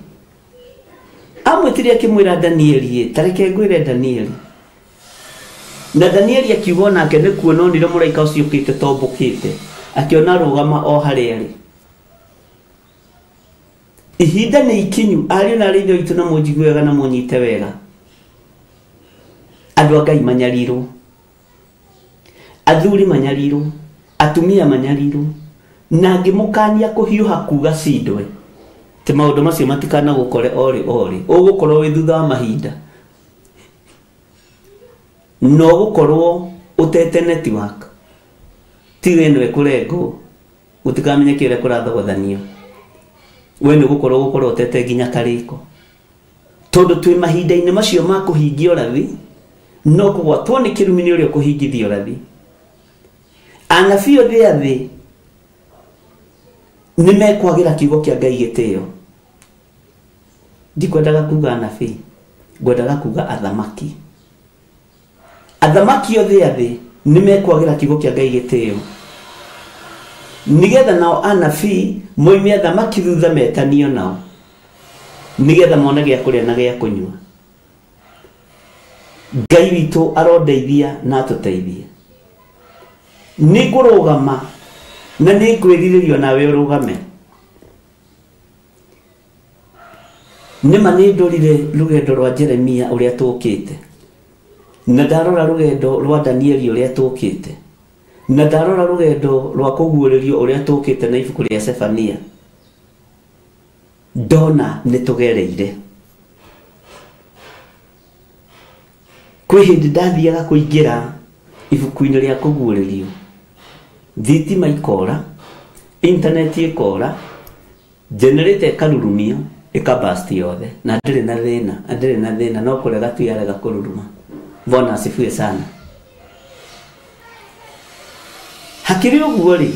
Amwĩtire akĩmwĩra Danieli, ta reke ngwĩre Danieli. Na Danieli akiuga onake nĩ kuona onire mũraika ũcio ũkĩte tombũkĩte, akĩona rũgama o harĩa arĩ. Ihinda nĩ ikinyu, ariũ na arĩ ithe witũ, na mũnjigue wega na mũnyite wega. Andũ a Ngai manyarirwo, Athuri manyarirwo, atumia manyarirwo, na ngĩmũkania kũhiũha kuga cindwe. Ti maũndũ macio matikana gũkore ori ori. Ũgũkorwo wĩ thutha wa mahinda. No gũkorwo ũtete network. Tiga ĩno ĩkũrengwo, gũtikamenyeke ũrĩa kũrathogothanio. We nĩ gũkorwo ũtete nginya karĩko. Tondũ twĩ mahinda-inĩ macio ma kũhingia ũrathi, no kũgwatwo nĩ kĩrumi nĩ ũrĩa ũkũhingithia ũrathi. Anabii othe a thĩ nĩ mekwagĩra kiugo kĩa Ngai gĩtĩo. Ndikwendaga kuga anabii, ngwendaga kuga athamaki. Athamaki othe a thĩ nĩ mekwagĩra kiugo kĩa Ngai gĩtĩo. Nĩgetha nao anabii moime athamaki thutha metanio nao, nĩgetha mone gĩa kũrĩa na gĩa kũnyua. Ngai witũ arondeithia na atũteithie. Nĩ ngũrũgama na nĩ ngwĩrirĩrio nawe ũrũgame. Nĩma nĩ ndorire rũgendo rwa Jeremia ũrĩa tũkĩte, na ndarora rũgendo rwa Danieli ũrĩa tũkĩte, na ndarora rũgendo rwa kũguũrĩrio ũrĩa tũkĩte na ibuku rĩa Sefania. Ndona nĩ tũgereire. Kwĩ hĩndĩ ndathiaga kũingĩra ibuku-inĩ rĩa kũguũrĩrio, thitima ikora, intaneti ĩkora, generator ĩkarurumio, ĩkabasti yothe, na ndĩrĩ na thĩna, ndĩrĩ na thĩna, no kũrega tu yarega kũruruma. Bwana asifiwe sana. Hakĩrĩ ũguo rĩ,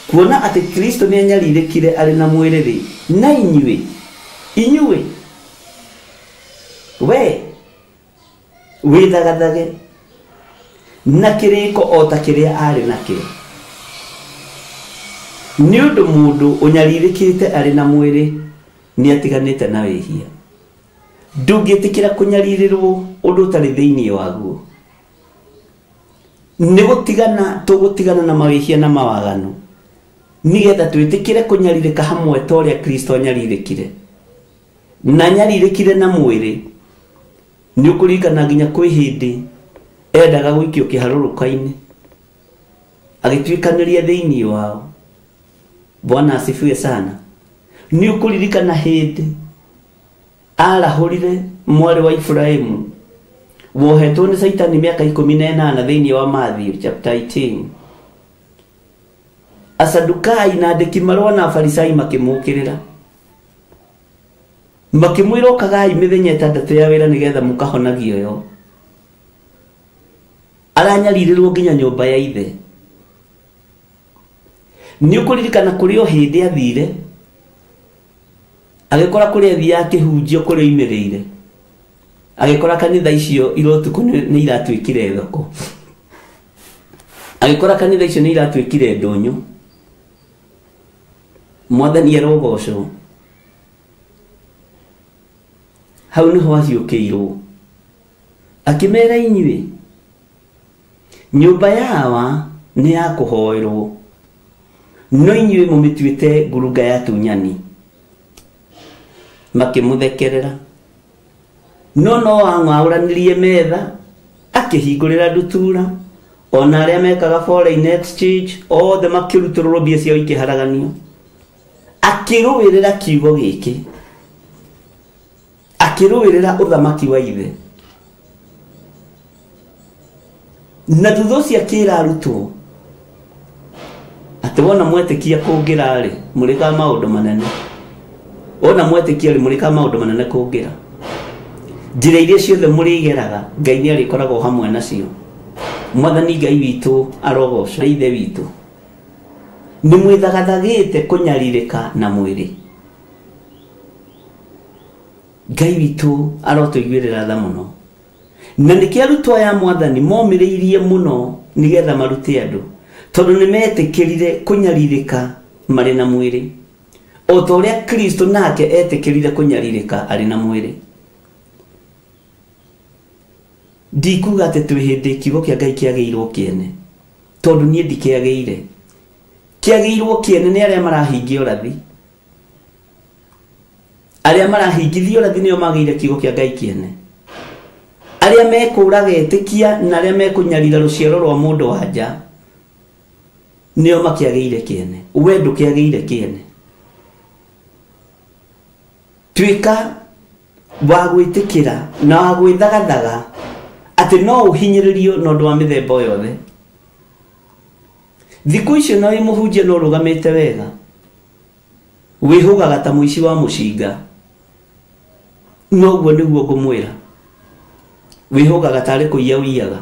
kuona atĩ Kristo nĩ anyarirĩkire arĩ na mwĩrĩ rĩ, na inyuĩ, inyuĩ, we wĩthagathage na kĩrĩko o ta kĩrĩa arĩ nakĩo. Nĩ ũndũ mũndũ ũnyarirĩkĩte arĩ na mwĩrĩ nĩ atiganĩte na wĩhia. Ndũngĩtĩkĩra kũnyarirĩrwo ũndũ ũtarĩ thĩinĩ waguo. Nĩ gũtigana tũgũtigana na mawĩhia na mawaganu, nĩgetha twĩtĩkĩre kũnyarirĩka hamwe ta ũrĩa Kristo anyarirĩkire. Na anyarirĩkire na mwĩrĩ. Nĩ ũkũririkana nginya kwĩ hĩndĩ endaga gũikio kĩharũrũka-inĩ, agĩtuĩkanĩria thĩinĩ wao. Bwana asifiwe sana. Nĩ ũkũririkana hĩndĩ arahũrire mwarĩ wa Iburahĩmu wohetwo nĩ Caitani mĩaka 18 thĩinĩ wa Matthew chapter 18. Asadukai na andĩki marũa na Afarisai makĩmũkĩrĩra, makĩmwĩra ũkagai mĩthenya 6 ya wĩra nĩgetha mũkahonagio yo. Aranyarirĩrwo nginya nyũmba ya ithe. Nĩ ũkũririkana kũrĩ o hĩndĩ athire, agĩkora kũrĩa athiaga akĩhunjio kũrĩa oimĩrĩire, agĩkora kanitha icio irotukũ nĩ iratuĩkire thoko, agĩkora kanitha icio nĩ iratuĩkire ndũnyũ. Mwathani arogocwo. Hau nĩho aciũkĩirwo, akĩmera inyuĩ, nyũmba ya Awa nĩ ya kũhoerwo, no inyuĩ mũmĩtuĩte ngurunga ya tunyani. Makĩmũthekerera. No no ang'aũranirie metha, akĩhingũrĩra ndutura, ona arĩa mekaga foreign exchange othe makĩrutũrũrwo mbia ciao ikĩharaganio. Akĩrũĩrĩra kiugo gĩkĩ, akĩrũĩrĩra ũthamaki wa ithe. Na thutha ũcio akĩra arutwo atĩ wona mwetĩkia kũngĩra rĩ, mũrĩkaga maũndũ manene. Wona mwetĩkia rĩ, mũrĩkaga maũndũ manene kũngĩra. Njĩra iria ciothe mũrĩgeraga, Ngai nĩ arĩkoragwo hamwe nacio. Mwathani Ngai witũ arogocwo, Ithe witũ. Nĩ mwĩthagathagĩte kũnyarirĩka na mwĩrĩ. Ngai witũ arotũiguĩrĩra tha mũno. Na nĩkĩo arutwo aya Mwathani momĩrĩirie mũno nĩgetha marute andũ, tondũ nĩ metĩkĩrire kũnyarirĩka marĩ na mwĩrĩ, o ta ũrĩa Kristo nake etĩkĩrire kũnyarirĩka arĩ na mwĩrĩ. Ndikuga atĩ twĩ hĩndĩ kiugo kĩa Ngai kĩagĩirwo kĩene, tondũ niĩ ndikĩagĩire. Kĩagĩirwo kĩene nĩ arĩa marahingia ũrathi. Arĩa marahingithia ũrathi nĩo magĩire kiugo kĩa Ngai kĩene. Arĩa mekũraga etĩkia na arĩa mekũnyarira rũciaro rwa mũndũ wa nja nĩo makĩagĩire kĩene. We ndũkĩagĩire kĩene. Tuĩka wa gwĩtĩkĩra na wa gwĩthagathaga atĩ no ũhinyĩrĩrio na ũndũ wa mĩthemba yothe. Thikũ icio na wĩ mũhunjia no ũrũgamĩte wega, wĩhũgaga ta mũici wa mũcinga. Noguo nĩguo ngũmwĩra, wĩhũgaga tarĩ kũiya ũiyaga,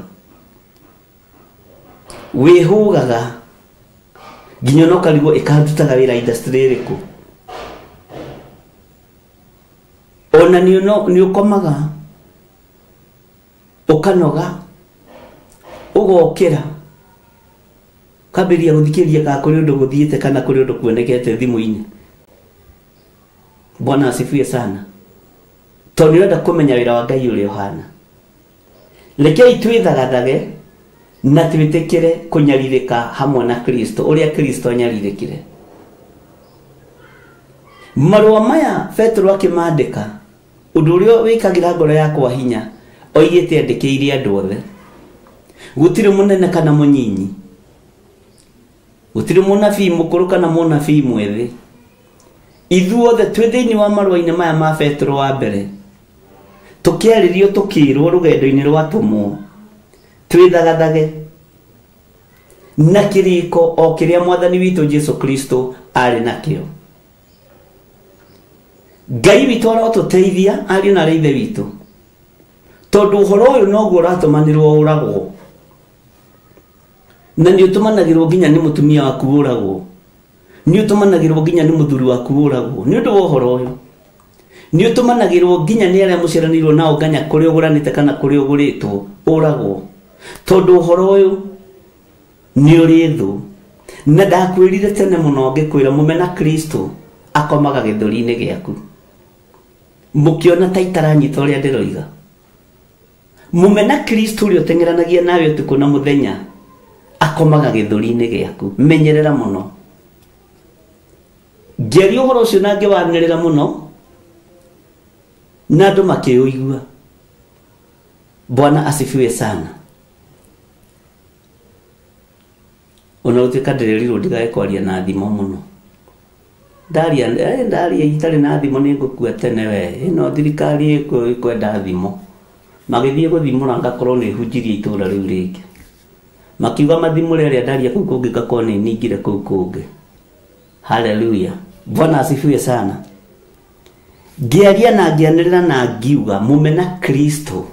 wĩhũgaga nginya no karigwo ĩkandutaga wĩra industry ĩrĩkũ. Ona nĩ ũkomaga ũkanoga ũgokĩra ũkambĩrĩria gũthikĩrĩria kana kũrĩ ũndũ gũthiĩte kana kũrĩ ũndũ kuonekete thimũ-inĩ. Bwana asifiwe sana. Tondũ nĩ ũrenda kũmenya wĩra wa Ngai ũrĩa ũhana. Rekei twĩthagathage na twĩtĩkĩre kũnyarirĩka hamwe na Kristo ũrĩa Kristo anyarirĩkire. Marũa maya Petero akĩmandĩka, ũndũ ũrĩa wĩkagĩra ngoro yakwa hinya, oigĩte andĩkĩire andũ othe. Gũtirĩ mũnene kana mũnyinyi, gũtirĩ mũnabii mũkũrũ kana mũnabii mwĩthĩ. Ithuothe twĩ thĩinĩ wa marũa-inĩ maya ma Petero wa mbere, tũkĩarĩrio tũkĩrwo rũgendo-inĩ rwa atũmwo, twĩthagathage na kĩrĩko o kĩrĩa Mwathani witũ Jesu Kristo arĩ nakĩo. Ngai witũ arotũteithia ariũ na arĩa ithe witũ, tondũ ũhoro ũyũ noguo ũratũmanĩrwo ũragwo, na nĩ ũtũmanagĩrwo nginya nĩ mũtumia waku ũragwo, nĩ ũtũmanagĩrwo nginya nĩ mũthuri waku ũragwo. Nĩ ũndũ wa ũhoro ũyũ nĩ ũtũmanagĩrwo nginya nĩ arĩa mũciaranĩirwo nao nganya kũrĩa ũgũranĩte kana kũrĩa ũgũrĩtwo ũragwo, tondũ ũhoro ũyũ nĩ ũrĩ thũ. Na ndakwĩrire tene mũno ngĩkwĩra mũmena Kristo akomaga gĩthũri-inĩ gĩaku. Mũkĩona ta itaranyita ũrĩa ndĩroiga. Mũmena Kristo ũrĩa ũteng'eranagia nawe ũtukũ na mũthenya akomaga gĩthũri-inĩ gĩaku. Menyerera mũno. Ngĩaria ũhoro ũcio na ngĩwanĩrĩra mũno na andũ makĩũigua. Bwana asifiwe sana. Ona gũtuĩka ndĩrerirwo ndigage kwaria na thimo mũno. Ndaria ndaria itarĩ na thimo nĩ ngũkua tene we. Ĩno thirikari ĩkwenda thimo. Magĩthiĩ gũthimũra ngakorwo nĩ hunjirie itũra rĩu rĩngĩ. Makiuga mathimũre arĩa ndaria kũu kũngĩ ngakorwo nĩ ningire kũu kũngĩ. Haleluya. Bwana asifiwe sana. Ngĩaria na ngĩanĩrĩra na ngiuga mũmena Kristo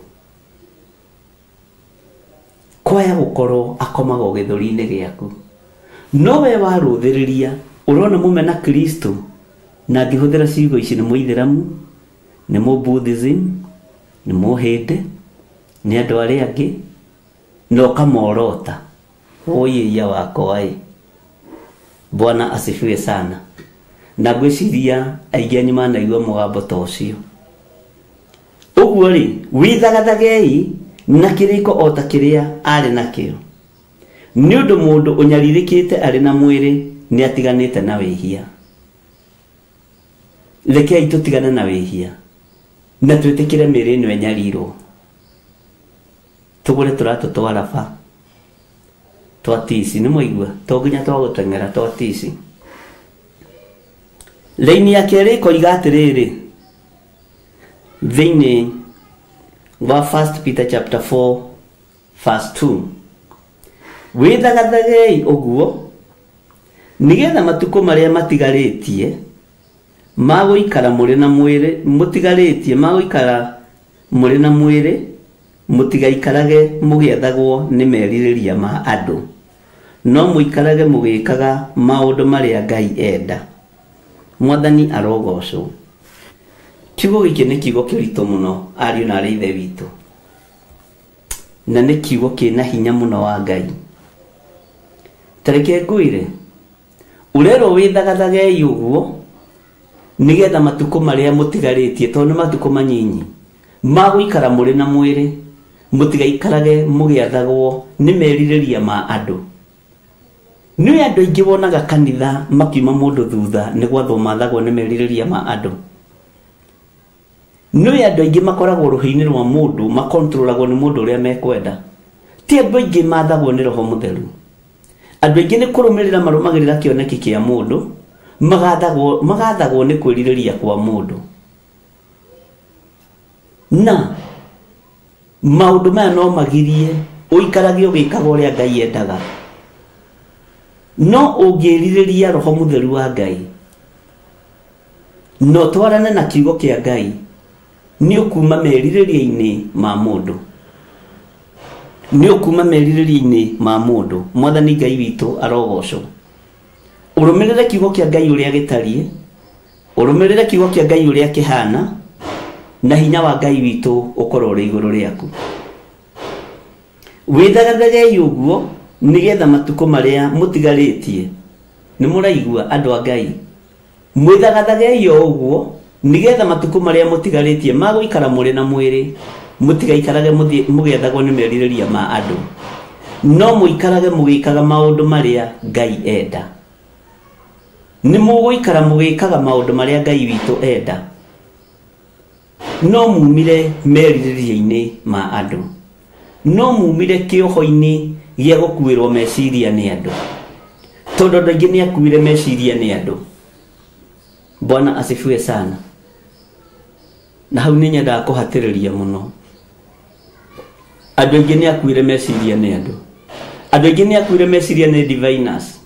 kwaya gũkorwo akomaga gĩthũri-inĩ gĩaku. No we warũthĩrĩria ũrona mũmena Kristo, na ngĩhũthĩra ciugo ici nĩ mũithĩramu, nĩ mũbuddhism, nĩ mũhĩndĩ, nĩ andũ arĩa angĩ, na ũkamorota. Ũĩia wakwa ĩ. Bwana asifiwe sana. Na ngwĩciria aingĩ anyu manaigua mũgambo ta ũcio. Ũguo rĩ, wĩthagathagei na kĩrĩko o ta kĩrĩa arĩ nakĩo. Nĩ ũndũ mũndũ ũnyarirĩkĩte arĩ na mwĩrĩ nĩ atiganĩte na wĩhia. Rekei tũtigane na wĩhia na twĩtĩkĩre mĩĩrĩ ĩno ĩnyarirwo. Tũgũre tũratũ twa raba twa tici, nĩ mwaigua, to nginya twa gũteng'era, twa tici. Raini ya kerĩ ĩkoiga atĩrĩrĩ, thĩinĩ wa 1 Peter chapter 4 verse 2, wĩthagathagei ũguo nĩgetha matukũ marĩa matigarĩtie magũikara mũrĩ na mwĩrĩ, mũtigarĩtie magũikara mũrĩ na mwĩrĩ, mũtigaikarage mũgĩathagwo nĩ merirĩria ma andũ, no mũikarage mũgĩkaga maũndũ marĩa Ngai enda. Mwathani arogocwo. Kiugo gĩkĩ nĩ kiugo kĩritũ mũno ariũ na arĩa ithe witũ, na nĩ kiugo kĩna hinya mũno wa Ngai. Ta reke ngwĩre, ũrerwo wĩthagathagei ũguo nĩgetha matukũ marĩa mũtigarĩtie, tondũ nĩ matukũ manyinyi magũikara mũrĩ na mwĩrĩ, mũtigaikarage mũgĩathagwo nĩ merirĩria ma andũ. Nĩ andũ aingĩ wonaga kanitha makiuma mũndũ thutha nĩ gwathwo mathagwo nĩ merirĩria ma andũ. Nĩ andũ aingĩ makoragwo rũhĩ-inĩ rwa mũndũ, makontrolagwo nĩ mũndũ ũrĩa mekwenda. Ti andũ aingĩ mathagwo nĩ roho mũtheru. Andũ aingĩ nĩ kũrũmĩrĩra marũmagĩrĩra kĩoneki kĩa mũndũ, magathagwo nĩ kwĩrirĩria kwa mũndũ. Na maũndũ maya no magirie ũikarage ũgĩkaga ũrĩa Ngai endaga. No ũngĩrirĩria roho mũtheru wa Ngai, no twarane na kiugo kĩa Ngai, nĩ ũkuma merirĩria-inĩ ma mũndũ. Nĩ ũkuma merirĩria-inĩ ma mũndũ. Mwathani Ngai witũ arogocwo. Ũrũmĩrĩre kiugo kĩa Ngai ũrĩa gĩtariĩ, ũrũmĩrĩre kiugo kĩa Ngai ũrĩa kĩhana, na hinya wa Ngai witũ ũkorwo ũrĩ igũrũ rĩaku. Wĩthagathagei ũguo nĩgetha matukũ marĩa mũtigarĩtie, nĩ mũraigua andũ a Ngai, mwĩthagathagei o ũguo nĩgetha matukũ marĩa mũtigarĩtie magũikara mũrĩ na mwĩrĩ, mũtigaikarage mũgĩathagwo nĩ merirĩria ma andũ, no mũikarage mũgĩkaga maũndũ marĩa Ngai enda. Nĩ mũgũikara mũgĩkaga maũndũ marĩa Ngai witũ enda, no mumire merirĩria-inĩ ma andũ, no mumire kĩoho-inĩ gĩa gũkuĩrwo meciria nĩ andũ, tondũ andũ aingĩ nĩ akuire meciria nĩ andũ. Bwana asifiwe sana. Na hau nĩ nyendaga kũhatĩrĩria mũno. Andũ aingĩ nĩ akuire meciria nĩ andũ. Andũ aingĩ nĩ akuire meciria nĩ diviners.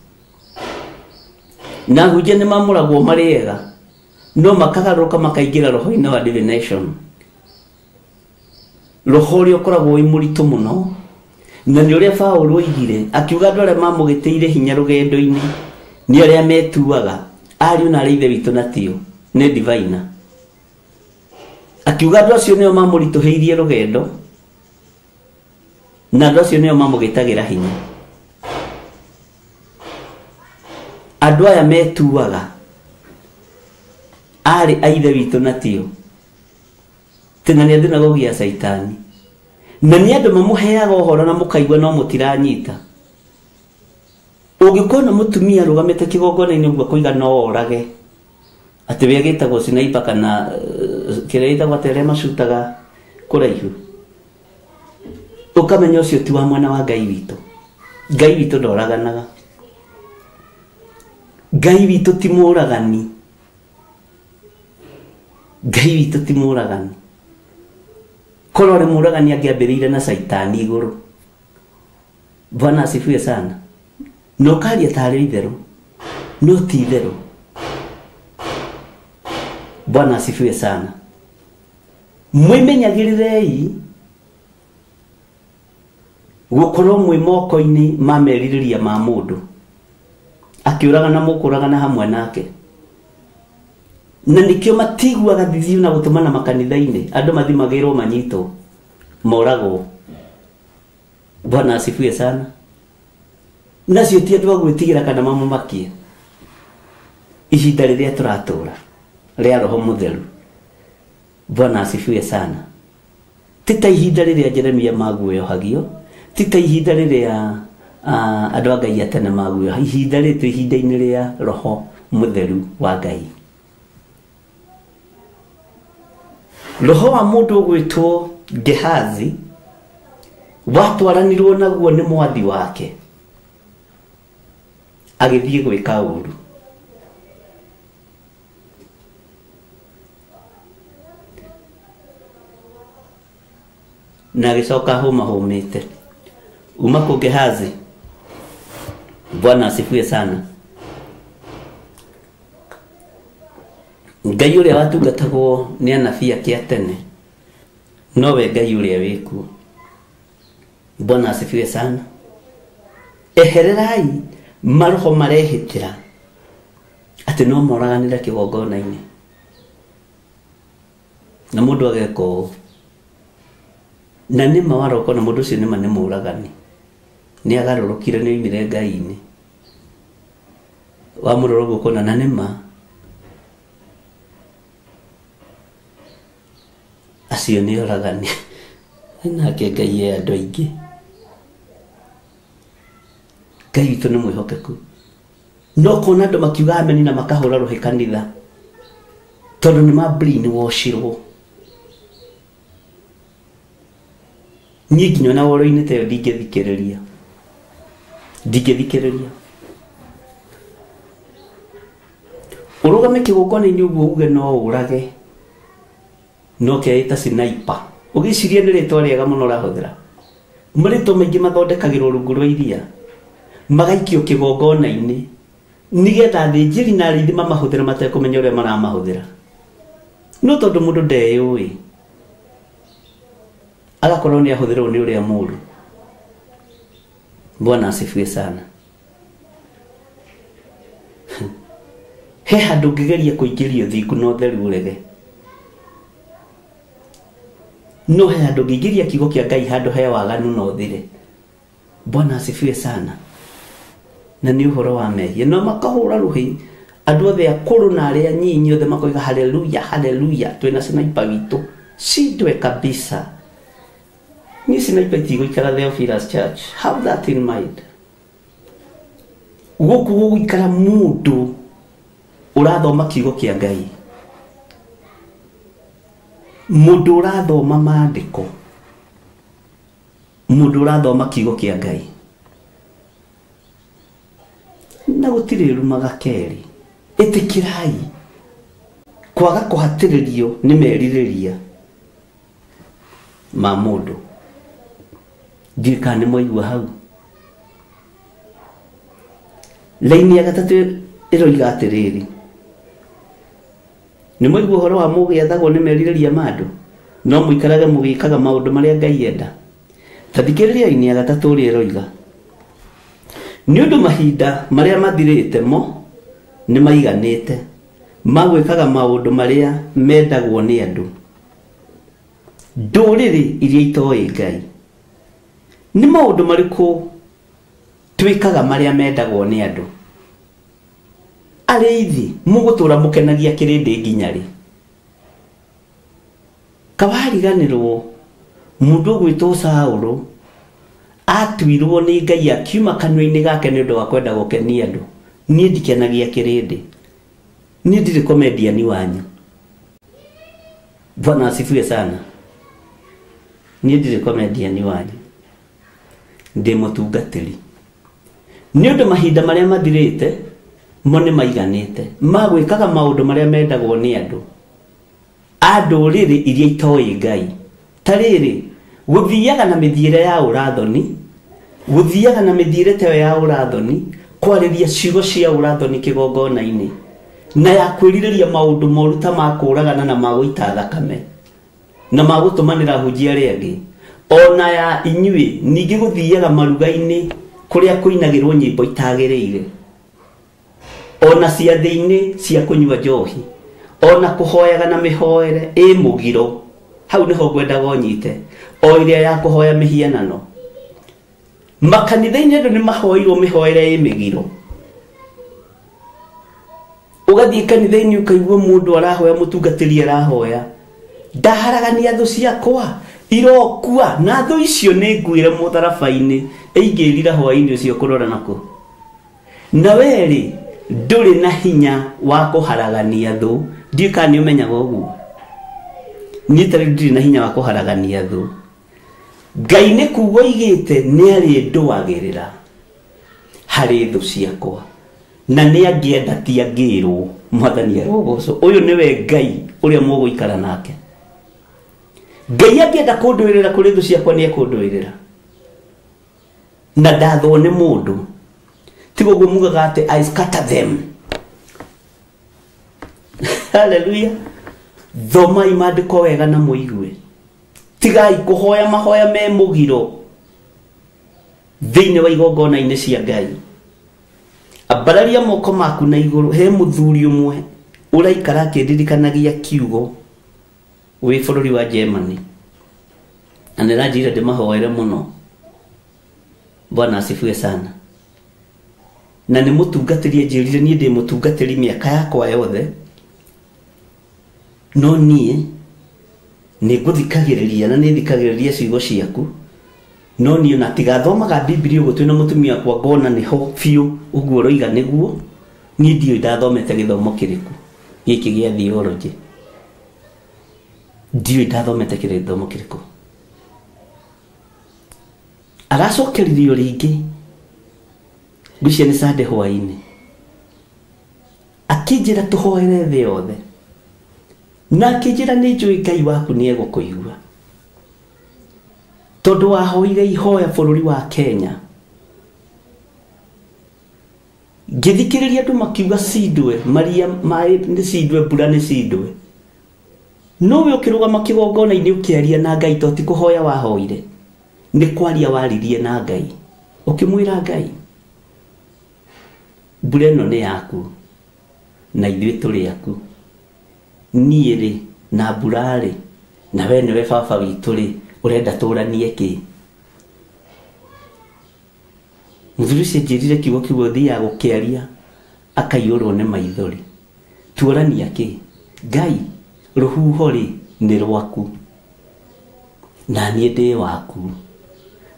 Na ahunjia nĩ mamũragwo marĩ ega, no makagarũrũka makaingĩra roho-inĩ wa divination, roho ũrĩa ũkoragwo wĩ mũritũ mũno. Na nĩ ũrĩa Paũlũ oigire, akiuga andũ arĩa mamũgĩtĩire hinya rũgendo-inĩ nĩ arĩa metuaga ariũ na arĩa ithe witũ na tio nĩ diviner. Akiuga andũ acio nĩo mamũritũhĩirie rũgendo, na andũ acio nĩo mamũgĩtagĩra hinya. Andũ aya metuaga arĩ a ithe witũ na tio, tena nĩ thinagogi ya Caitani, na nĩ andũ mamũheaga ũhoro na mũkaigua no mũtiranyita. Ũngĩkona mũtumia arũgamĩte kĩgongona-inĩ ũguo akoiga no orage, atĩ we agĩtagwo sniper kana kĩrĩa gĩtagwo atĩ arĩa macutaga kũraihu, ũkamenya ũcio ti wa mwena wa Ngai witũ. Ngai witũ ndoraganaga. Ngai witũ ti mũragani. Ngai witũ ti mũragani. Korwo arĩ mũragani angĩambĩrĩire na Caitani igũrũ. Bwana asifiwe sana. No karia tarĩ itherũ, no ti itherũ. Bwana asifiwe sana. Mwĩmenyagĩrĩrei gũkorwo mwĩ moko-inĩ ma merirĩria ma mũndũ, akĩũragana mũkũragana hamwe nake. Na nĩkĩo matiguaga thithio na gũtũmana makanitha-inĩ, andũ mathimagĩrwo manyitwo moragwo. Bwana asifiwe sana. Nacio ti andũ a gwĩtigĩra kana mamũmakie. Ihinda rĩrĩa tũratũra rĩa roho mũtheru. Bwana asifiwe sana. Ti ta ihinda rĩrĩa Jeremia maguoyohagio, ti ta ihinda rĩrĩa andũ a Ngai a tene maguoyohagio, ihinda rĩtũ ihinda-inĩ rĩa roho mũtheru wa Ngai. Roho wa mũndũ ũgwĩtwo Gehazi watwaranirwo naguo nĩ mwathi wake, agĩthiĩ gwĩka ũru. Na agĩcoka hũmahũmĩte. Uma kũ Gehazi? Bwana asifiwe sana. Ngai ũrĩa watungatagwo nĩ anabii ake a tene nowe Ngai ũrĩa wĩkuo. Bwana asifiwe sana. Ehererai maroho marehĩtĩra atĩ no moraganĩre kĩgongona-inĩ, na mũndũ ageka ũũ, na nĩma waroka na mũndũ ũcio nĩma nĩ mũragani, nĩ agarũrũkire, nĩ oimire Ngai-inĩ. Wamũrora ũguo ũkona na nĩma acio nĩ oragani. Nake Ngai e andũ aingĩ. Ngai witũ nĩ mwĩhokeku. No kona andũ makiuga ameni na makahũra rũhĩ kanitha, tondũ nĩ ma brainwashirwo. Niĩ nginya ona woro-inĩ ta ĩyo ndingĩthikĩrĩria. Ndingĩthikĩrĩria. Ũrũgame kĩgongona-inĩ ũguo uge no ũrage. No keĩta sniper. Ũgĩciria nĩ rĩtwa rĩega mũno ũrahũthĩra. Marĩtwa maingĩ mathondekagĩrwo rungu rwa iria. Magaikio kĩgongona-inĩ. Nĩgetha athĩnjĩri na arĩithi mamahũthĩre matekũmenya ũrĩa maramahũthĩra. No tondũ mũndũ ndeyũĩ, agakorwo nĩ ahũthĩrwo nĩ ũrĩa mũũru. Bwana asifiwe sana. He handũ ũngĩgeria kũingĩria ũthingu na ũtheru ũrege. No he handũ ũngĩingĩria kiugo kĩa Ngai handũ he waganu na ũthire. Bwana asifiwe sana. Na nĩ ũhoro wa mehia. No makahũra rũhĩ andũ othe akũrũ na arĩa nyinyi othe makoiga haleluya haleluya, twĩna sniper witũ. Shindwe kabisa. Niĩ sniper itigũikara Theophilus Church. Have that in mind. Gũkũ gũgũikara mũndũ ũrathoma kiugo kĩa Ngai. Mũndũ ũrathoma maandĩko. Mũndũ ũrathoma kiugo kĩa Ngai. Na gũtirĩ rumaga kerĩ. Ĩtĩkĩrai kwaga kũhatĩrĩrio nĩ merirĩria ma mũndũ. Ndiũĩ kana nĩ mwaigua hau. Laini ya gatatũ ĩroiga atĩrĩrĩ, nĩ mwaigua ũhoro wa mũgĩathagwo nĩ merirĩria ma andũ, no mũikarage mũgĩkaga maũndũ marĩa Ngai enda. Ta thikĩrĩria laini ya gatatũ ũrĩa ĩroiga, nĩ ũndũ mahinda marĩa mathirĩte mo nĩ maiganĩte ma gwĩkaga maũndũ marĩa mendagwo nĩ andũ, ndũrĩrĩ iria itoĩ Ngai. Nĩ maũndũ marĩkũ twĩkaga marĩa mendagwo nĩ andũ? Arĩithi mũgũtũra mũkenagia kĩrĩndĩ nginya rĩ? Kawariganĩrwo mũndũ ũgwĩtwo Saũlũ atuirwo nĩ Ngai akiuma kanua-inĩ gake nĩ ũndũ wa kwenda gũkenia andũ. Niĩ ndikenagia kĩrĩndĩ. Niĩ ndirĩ comedian wanyu. Bwana asifiwe sana. Niĩ ndirĩ comedian wanyu. Ndĩ mũtungatĩri. Nĩ ũndũ mahinda marĩa mathirĩte mo nĩ maiganĩte ma gwĩkaga maũndũ marĩa mendagwo nĩ andũ a ndũrĩrĩ iria itoĩ Ngai. Ta rĩrĩ, gũthiaga na mĩthiĩre ya ũrathoni, gũthiaga na mĩthiĩre ta ĩyo ya ũrathoni, kwarĩria ciugo cia ũrathoni kĩgongona-inĩ, na ya kwĩrirĩria maũndũ moru ta ma kũũragana na ma gũita thakame na ma gũtũmanĩra hunjia arĩa angĩ, ona ya inyuĩ ningĩ gũthiaga maruga-inĩ kũrĩa kũinagĩrwo nyĩmbo itagĩrĩire, ona ciathĩ-inĩ cia kũnyua njohi, ona kũhoyaga na mĩhoere ĩ mũgiro. Hau nĩho ngwendaga ũnyite, o ĩrĩa ya kũhoya mĩhianano. Makanitha-inĩ andũ nĩ mahoirwo mĩhoere ĩ mĩgiro. Ũgathiĩ kanitha-inĩ ũkaigua mũndũ arahoya, mũtungatĩri arahoya, ndaharagania thũ ciakwa irokua, na thũ icio nĩ nguĩre mũtharaba-inĩ, ĩingĩrira hwaĩ-inĩ ũcio kũrora nakũ. Na we-rĩ, ndũrĩ na hinya wa kũharagania thũ. Ndiũĩ kana nĩ ũmenyaga ũguo. Niĩ ta rĩu ndirĩ na hinya wa kũharagania thũ. Ngai nĩ kuga oigĩte nĩ arĩndũagĩrĩra harĩ thũ ciakwa, na nĩ angĩenda ti angĩrwo. Mwathani arogocwo. Ũyũ nĩwe Ngai ũrĩa mũgũikara nake. Ngai angĩenda kũndũĩrĩra kũrĩ thũ ciakwa nĩ ekũndũĩrĩra, na ndathwo nĩ mũndũ. Tiga ũguo mugaga atĩ I scatter them. Hallelujah. Thomai maandĩko wega na mũigue. Tigai kũhoya mahoya me mũgiro thĩinĩ wa igongona-inĩ cia Ngai. Ambararia moko maku na igũrũ. He mũthuri ũmwe ũraikara akĩndirikanagia kiugo wĩ bũrũri wa Germany, na nĩ aranjĩrire ndĩmahoere mũno. Bwana asifiwe sana. Na nĩ mũtungatĩri, anjĩrire niĩ ndĩ mũtungatĩri mĩaka yakwa yothe, no niĩ nĩ ngũthikagĩrĩria na nĩ thikagĩrĩria ciugo ciaku, no niĩ ona tigathomaga Bibilia ũguo twĩna mũtumia wakwa ngona nĩho biũ ũguo ũroiga nĩguo. Niĩ ndiũĩ ndathomete gĩthomo kĩrĩkũ gĩkĩ gĩa theology, ndiũĩ ndathomete gĩthomo kĩrĩkũ. Aracokeririo rĩngĩ ngwĩciria nĩ Sunday hwaĩ-inĩ, akĩnjĩra tũhoere thĩ yothe, na akĩnjĩra nĩ njũĩ Ngai waku nĩ egũkũigua tondũ wahoire ihoya bũrũri wa Kenya. Ngĩthikĩrĩria andũ makiuga cindwe maria maĩ nĩ cindwe, mbura nĩ cindwe, nowe ũkĩrũgama kĩgongona-inĩ ũkĩaria na Ngai, to ti kũhoya wahoire, nĩ kwaria waririe na Ngai, ũkĩmwĩra Ngai mbura ĩno nĩ yaku na ithuĩ tũrĩ aku, niĩ rĩ na mbura rĩ na we nĩwe baba witũ rĩ, ũrenda tũranie kĩ? Mũthuri ũcio anjĩrire kiugo kĩu thiaga gũkĩaria akaiyũrwo nĩ maithori. Tuorania kĩ? Ngai, rũhuho rĩ nĩ rwaku na niĩ ndĩ waku,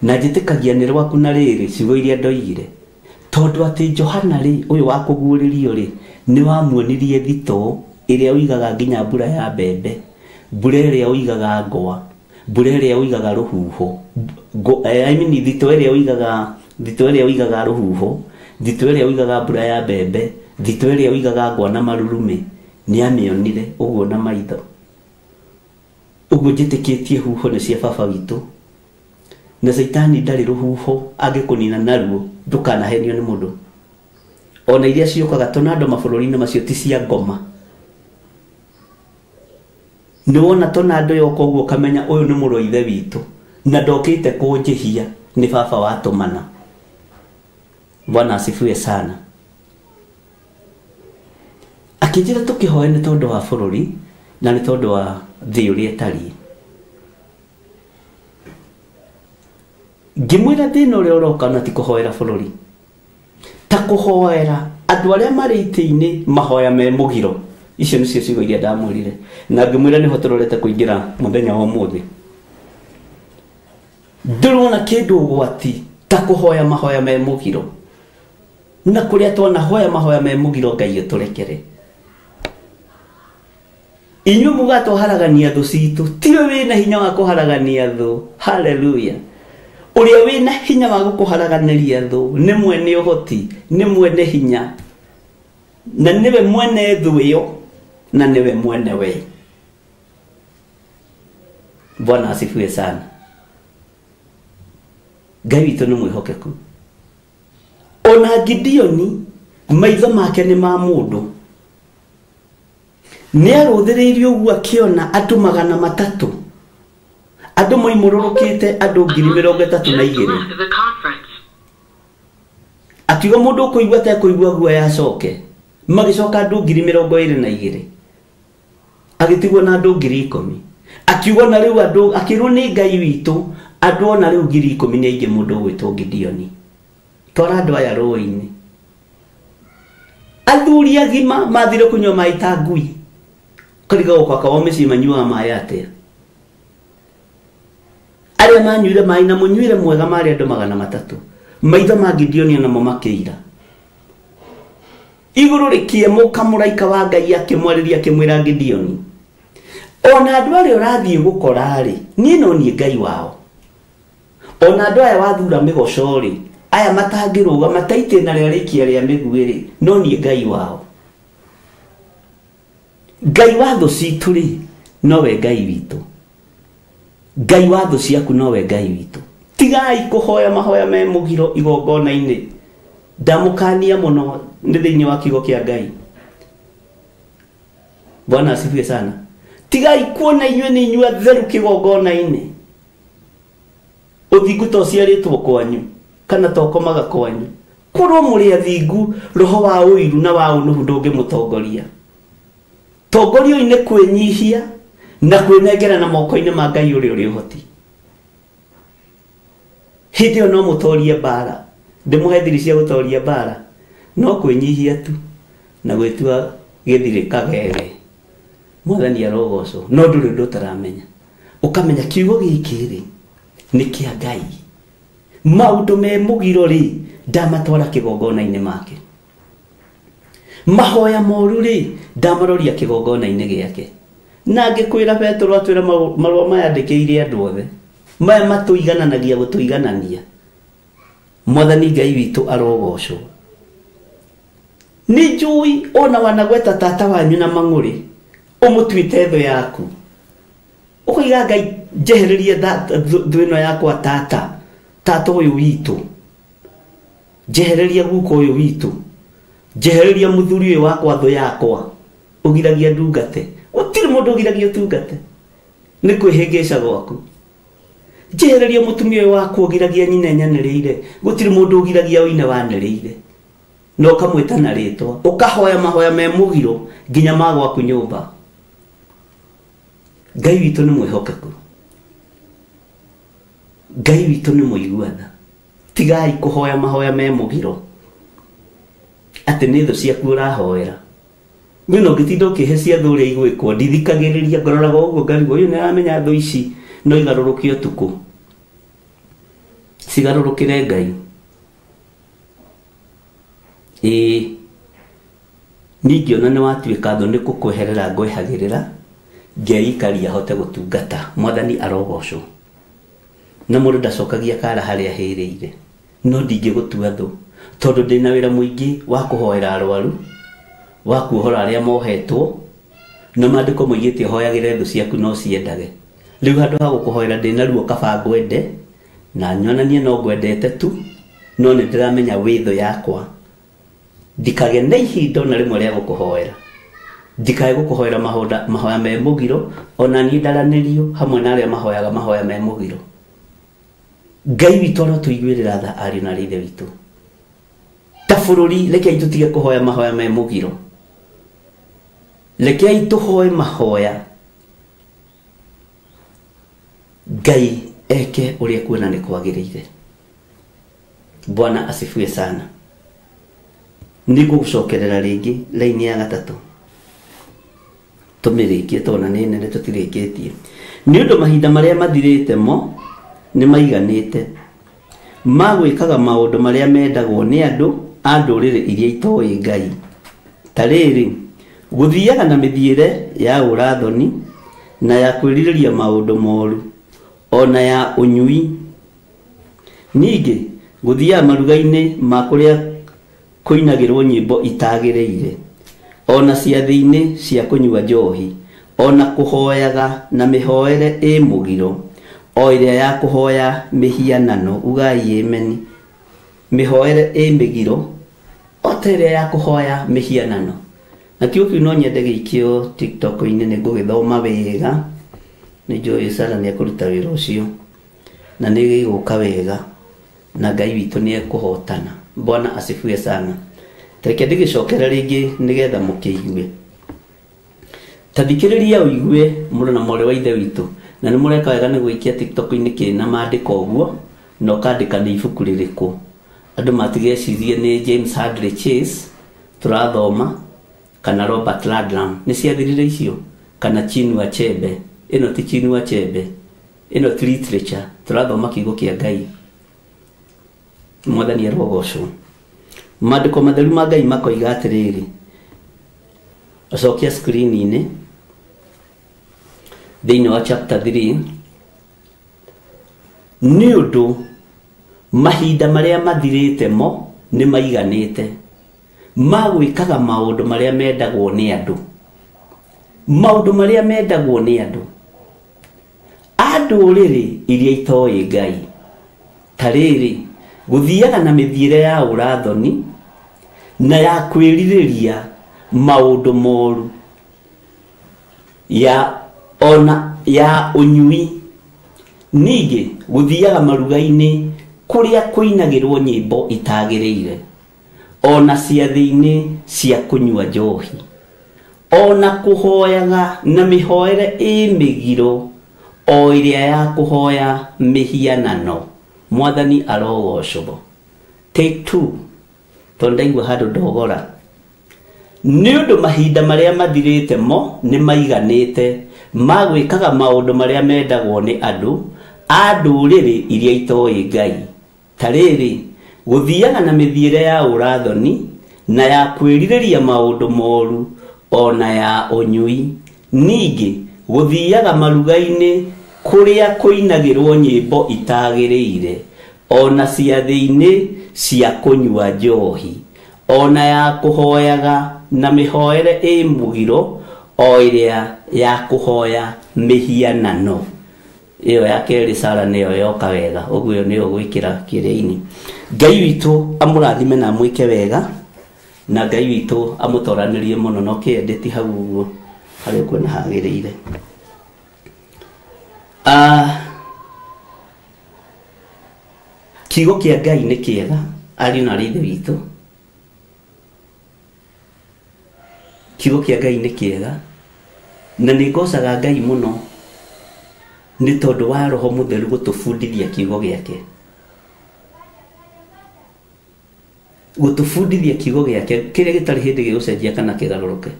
na njĩtĩkagia nĩ rwaku na rĩrĩ ciugo iria ndoigire, tondũ atĩ Johana rĩ ũyũ wa kũguũrĩrio rĩ nĩ wamuonirie thitoo ĩrĩa ũigaga nginya mbura ya mbembe, mbura ĩrĩa ũigaga ngwa, mbura ĩrĩa ũigaga rũhuho, I mean thitoo ĩrĩa ũigaga, thitoo ĩrĩa ũigaga rũhuho, thitoo ĩrĩa ũigaga mbura ya mbembe, thitoo ĩrĩa ũigaga ngwa na marurumĩ, nĩ amĩonire ũguo na maitho. Ũguo njĩtĩkĩtie huho nĩ cia baba witũ, na Caitani ndarĩ rũhuho angĩkũnina naruo, ndũkanahenio nĩ mũndũ. Ona iria ciũkaga tornado mabũrũri-inĩ macio ti cia ngoma. Nĩ wona tornado yoka ũguo ũkamenya ũyũ nĩ mũrũ wa ithe witũ na ndokĩte kũnjĩhia, nĩ baba watũmana. Bwana asifiwe sana. Akĩnjĩra tũkĩhoe nĩ tondũ wa bũrũri na nĩ tondũ wa thĩ ũrĩa ĩtariĩ. Ngĩmwĩra thĩna ũrĩa ũroka na ti kũhoera bũrũri, ta kũhoera andũ arĩa marĩ itĩ-inĩ mahoya me mũgiro. Icio nĩcio ciugo iria ndamwĩrire, na ngĩmwĩra nĩho tũrorete kũingĩra mũthenya wa ũmũthĩ. Ndĩrona kĩndũ ũgwati ta kũhoya mahoya me mũgiro, na kũrĩa twanahoya mahoya me mũgiro Ngai atũrekere. Inyuĩ muga twaharagania thũ citũ, tiwe wĩna hinya wa kũharagania thũ. Haleluya. Ũrĩa wĩna hinya wa gũkũharaganĩria thũ nĩ mwene ũhoti, nĩ mwene hinya, na nĩwe mwene thũ ĩyo, na nĩwe mwene we. Bwana asifiwe sana. Ngai witũ nĩ mwĩhokeku. Ona Gideoni maitho make nĩ ma mũndũ, nĩ arũthĩrĩirie ũguo akĩona andũ 300, andũ moimũrũrũkĩte andũ 32,000. Akiuga mũndũ ũkũigua atekũigua guoya acoke, magĩcoka andũ 22,000, agĩtigwo na andũ 10,000. Akiuga na rĩu andũ, akĩrwo nĩ Ngai witũ andũ ona rĩu 10,000 nĩ aingĩ mũndũ ũgwĩtwo Gideoni. Twara andũ aya rũĩ-inĩ. Athuri agima mathire kũnyua maĩ ta ngui, ũkarigagwo gwakwa wa mĩciĩ manyuaga maĩ atĩa? Arĩa manyuire maĩ na mũnyuire mwega marĩ andũ 300. Maitho ma Gideoni onamo makĩira. Igũrũ rĩkĩemũka, mũraika wa Ngai akĩmwarĩria akĩmwĩra Gideoni, ona andũ arĩa ũrathiĩ gũkora rĩ, niĩ no niĩ Ngai wao. Ona andũ aya wathura mĩgoco rĩ, aya matangĩrũga mataitĩna rĩa rĩkia rĩa mĩguĩ rĩ, no niĩ Ngai wao. Ngai wa thũ citũ rĩ, nowe Ngai witũ. Ngai wa thũ ciaku nowe Ngai witũ. Tigai kũhoya mahoya me mũgiro igongona-inĩ. Ndamũkania mũno nĩ thĩinĩ wa kiugo kĩa Ngai. Bwana asifiwe sana. Tigai kuona inyuĩ nĩ inyuĩ atheru kĩgongona-inĩ. Ũthingu to ũciarĩtwo kwanyu kana to ũkomaga kwanyu. Korwo mũrĩ athingu, roho wa ũiru na wa ũnũhu ndũngĩmũtongoria. Tongorio-inĩ kwĩnyihia na kwĩnengera na moko-inĩ ma Ngai ũrĩa ũrĩ ũhoti. Hĩndĩ ĩyo no mũtorie mbara. Ndĩmũhe thiri cia gũtoria mbara, no kwĩnyihia tu na gwĩtua gĩthirĩ kagere. Mwathani arogocwo. No ndũrĩ ũndũ ũtaramenya. Ũkamenya kiugo gĩkĩ rĩ nĩ kĩa Ngai. Maũndũ me mũgiro rĩ ndamatwara kĩgongona-inĩ make. Mahoya moru rĩ ndamaroria kĩgongona-inĩ gĩake. Na ngĩkwĩra Petero atwĩra marũa maya andĩkĩire andũ othe, maya matũigananagia gũtũiganania. Mwathani Ngai witũ arogocwo. Nĩ njũĩ ona wanagweta tata wanyu na mang'ũrĩ ũmũtuĩte thũ yaku, ũkoiga Ngai njehererie thũ ĩno yakwa tata, tata ũyũ witũ, njehereria guka ũyũ witũ, njehereria mũthuri ũyũ wakwa thũ yakwa ũgiragia ndungate. Gũtirĩ mũndũ ũgiragia ũtungate, nĩ kwĩhĩngĩca gwaku. Njehereria mũtumia ũyũ wakwa ũgiragia nyina nyanĩrĩire, gũtirĩ mũndũ ũgiragia ũine wanĩrĩire, na ũkamwĩta na rĩtwa, ũkahoya mahoya me mũgiro nginya ma gwaku nyũmba. Ngai witũ nĩ mwĩhokeku, Ngai witũ nĩ mũigua tha. Tigai kũhoya mahoya me mũgiro atĩ nĩ thũ ciaku ũrahoera. Niĩ no ngĩtinda ũkĩhe cia thũ ũrĩa igwĩkwo, ndithikagĩrĩria, ngororaga ũguo ngarigwo ũyũ nĩaramenya thũ ici no igarũrũke ũtukũ, cigarũrũkĩre Ngai. Ĩĩ ningĩona nĩ watuĩka thũ nĩ kũkweherera ngwehagĩrĩra, ngeikaria hote gũtungata. Mwathani arogocwo. Na mũndũ ndacokagia kara harĩa ahĩrĩire, no ndingĩgũtua thũ tondũ ndĩna wĩra mũingĩ wa kũhoera arwaru, wa kuohora arĩa mohetwo, na maandĩko moigĩte ũhoyagĩre thũ ciaku no ciendage. Rĩu handũ ha gũkũhoera ndĩna ruo kaba ngwende na nyonanie no ngwendete tu, no nĩ ndĩramenya wĩ thũ yakwa. Ndikage na ihinda ona rĩmwe rĩa gũkũhoera, ndikae gũkũhoera mahoya me mũgiro, ona niĩ ndaranĩrio hamwe na arĩa mahoyaga mahoya me mũgiro. Ngai witũ arotũiguĩrĩra tha ariũ na ithe witũ. Ta bũrũri rekei tũtige kũhoya mahoya me mũgiro, rekei tũhoe mahoya Ngai eke ũrĩa kuona nĩ kwagĩrĩire. Bwana asifiwe sana. Nĩ ngũgũcokerera rĩngĩ laini ya gatatũ tũmĩrĩkie tondũ nĩ nene tũtirĩkĩtie. Nĩ ũndũ mahinda marĩa mathirĩte mo nĩ maiganĩte ma gwĩkaga maũndũ marĩa mendagwo nĩ andũ a ndũrĩrĩ iria itoĩ Ngai. Ta rĩrĩ, gũthiaga na mĩthiĩre ya ũrathoni na ya kwĩrirĩria maũndũ moru ona ya ũnyui. Ningĩ gũthiaga maruga-inĩ ma kũrĩa kũinagĩrwo nyĩmbo itagĩrĩire, ona ciathĩ-inĩ cia kũnyua njohi, ona kũhoyaga na mĩhoere ĩ mũgiro, o ĩrĩa ya kũhoya mĩhianano. Ugai ameni. Mĩhoere ĩ mĩgiro o ta ĩrĩa ya kũhoya mĩhianano. Na kiugo kĩu no nyende gĩikio TikTok-inĩ, nĩ ngũgĩthoma wega, nĩ njũĩ Sara nĩ ekũruta wĩra ũcio na nĩ gĩgũka wega na Ngai witũ nĩ ekũhotana. Bwana asifiwe sana. Reke ndĩgĩcokere rĩngĩ nĩgetha mũkĩigue. Ta thikĩrĩria ũigue mũrũ na mwarĩ wa ithe witũ, na nĩ mũreka wega nĩ gwĩikia TikTok-inĩ kĩna maandĩko ũguo na ũkandĩka nĩ ibuku rĩrĩkũ, andũ matigecirie nĩ James Hadley Chase tũrathoma kana Robert Ludlum. Nĩ ciathirire icio kana Chinua Achebe. Ĩno ti Chinua Achebe, ĩno ti literature, tũrathoma kiugo kĩa Ngai. Mwathani arogocwo. Maandĩko matheru ma Ngai makoiga atĩrĩrĩ, acokia screen-inĩ thĩinĩ wa chapter 3, nĩ ũndũ mahinda marĩa mathirĩte mo nĩ maiganĩte ma gwĩkaga maũndũ marĩa mendagwo nĩ andũ, maũndũ marĩa mendagwo nĩ andũ a ndũrĩrĩ iria itoĩ Ngai. Ta rĩrĩ, gũthiaga na mĩthiĩre ya ũrathoni na ya kwĩrirĩria maũndũ moru, ya ona ya ũnyui. Ningĩ gũthiaga maruga-inĩ kũrĩa kũinagĩrwo nyĩmbo itagĩrĩire, ona ciathĩ-inĩ cia kũnyua njohi, ona kũhoyaga na mĩhoere ĩ mĩgiro o ĩrĩa ya kũhoya mĩhianano. Mwathani arogocwo. Take two, tondũ ndaigua handũ ndogora. Nĩ ũndũ mahinda marĩa mathirĩte mo nĩ maiganĩte ma gwĩkaga maũndũ marĩa mendagwo nĩ andũ a ndũrĩrĩ iria itoĩ Ngai. Ta rĩrĩ, gũthiaga na mĩthiĩre ya ũrathoni na ya kwĩrirĩria maũndũ moru ona ya ũnyui. Ningĩ gũthiaga maruga-inĩ kũrĩa kũinagĩrwo nyĩmbo itagĩrĩire, ona ciathĩ-inĩ cia kũnyua njohi ona ya kũhoyaga na mĩhoere ĩ mũgiro o ĩrĩa ya kũhoya mĩhianano. Ĩyo ya kerĩ Sara nĩyo yoka wega, ũguo ĩyo nĩyo gwĩkĩra kĩrĩa-inĩ. Ngai witũ amũrathime na amwĩke wega, na Ngai witũ amũtoranĩrie mũno, no kĩendeti hau ũguo harĩa kuona hagĩrĩire. Kiugo kĩa Ngai nĩ kĩega, ariũ na aarĩ a Ithe witũ. Kiugo kĩa Ngai nĩ kĩega, na nĩ ngocaga Ngai mũno nĩ tondũ wa Roho Mũtheru gũtũbundithia kiugo gĩake. Gũtũbundithia kiugo gĩake kĩrĩa gĩtarĩ hĩndĩ gĩgũcenjia kana kĩgarũrũke.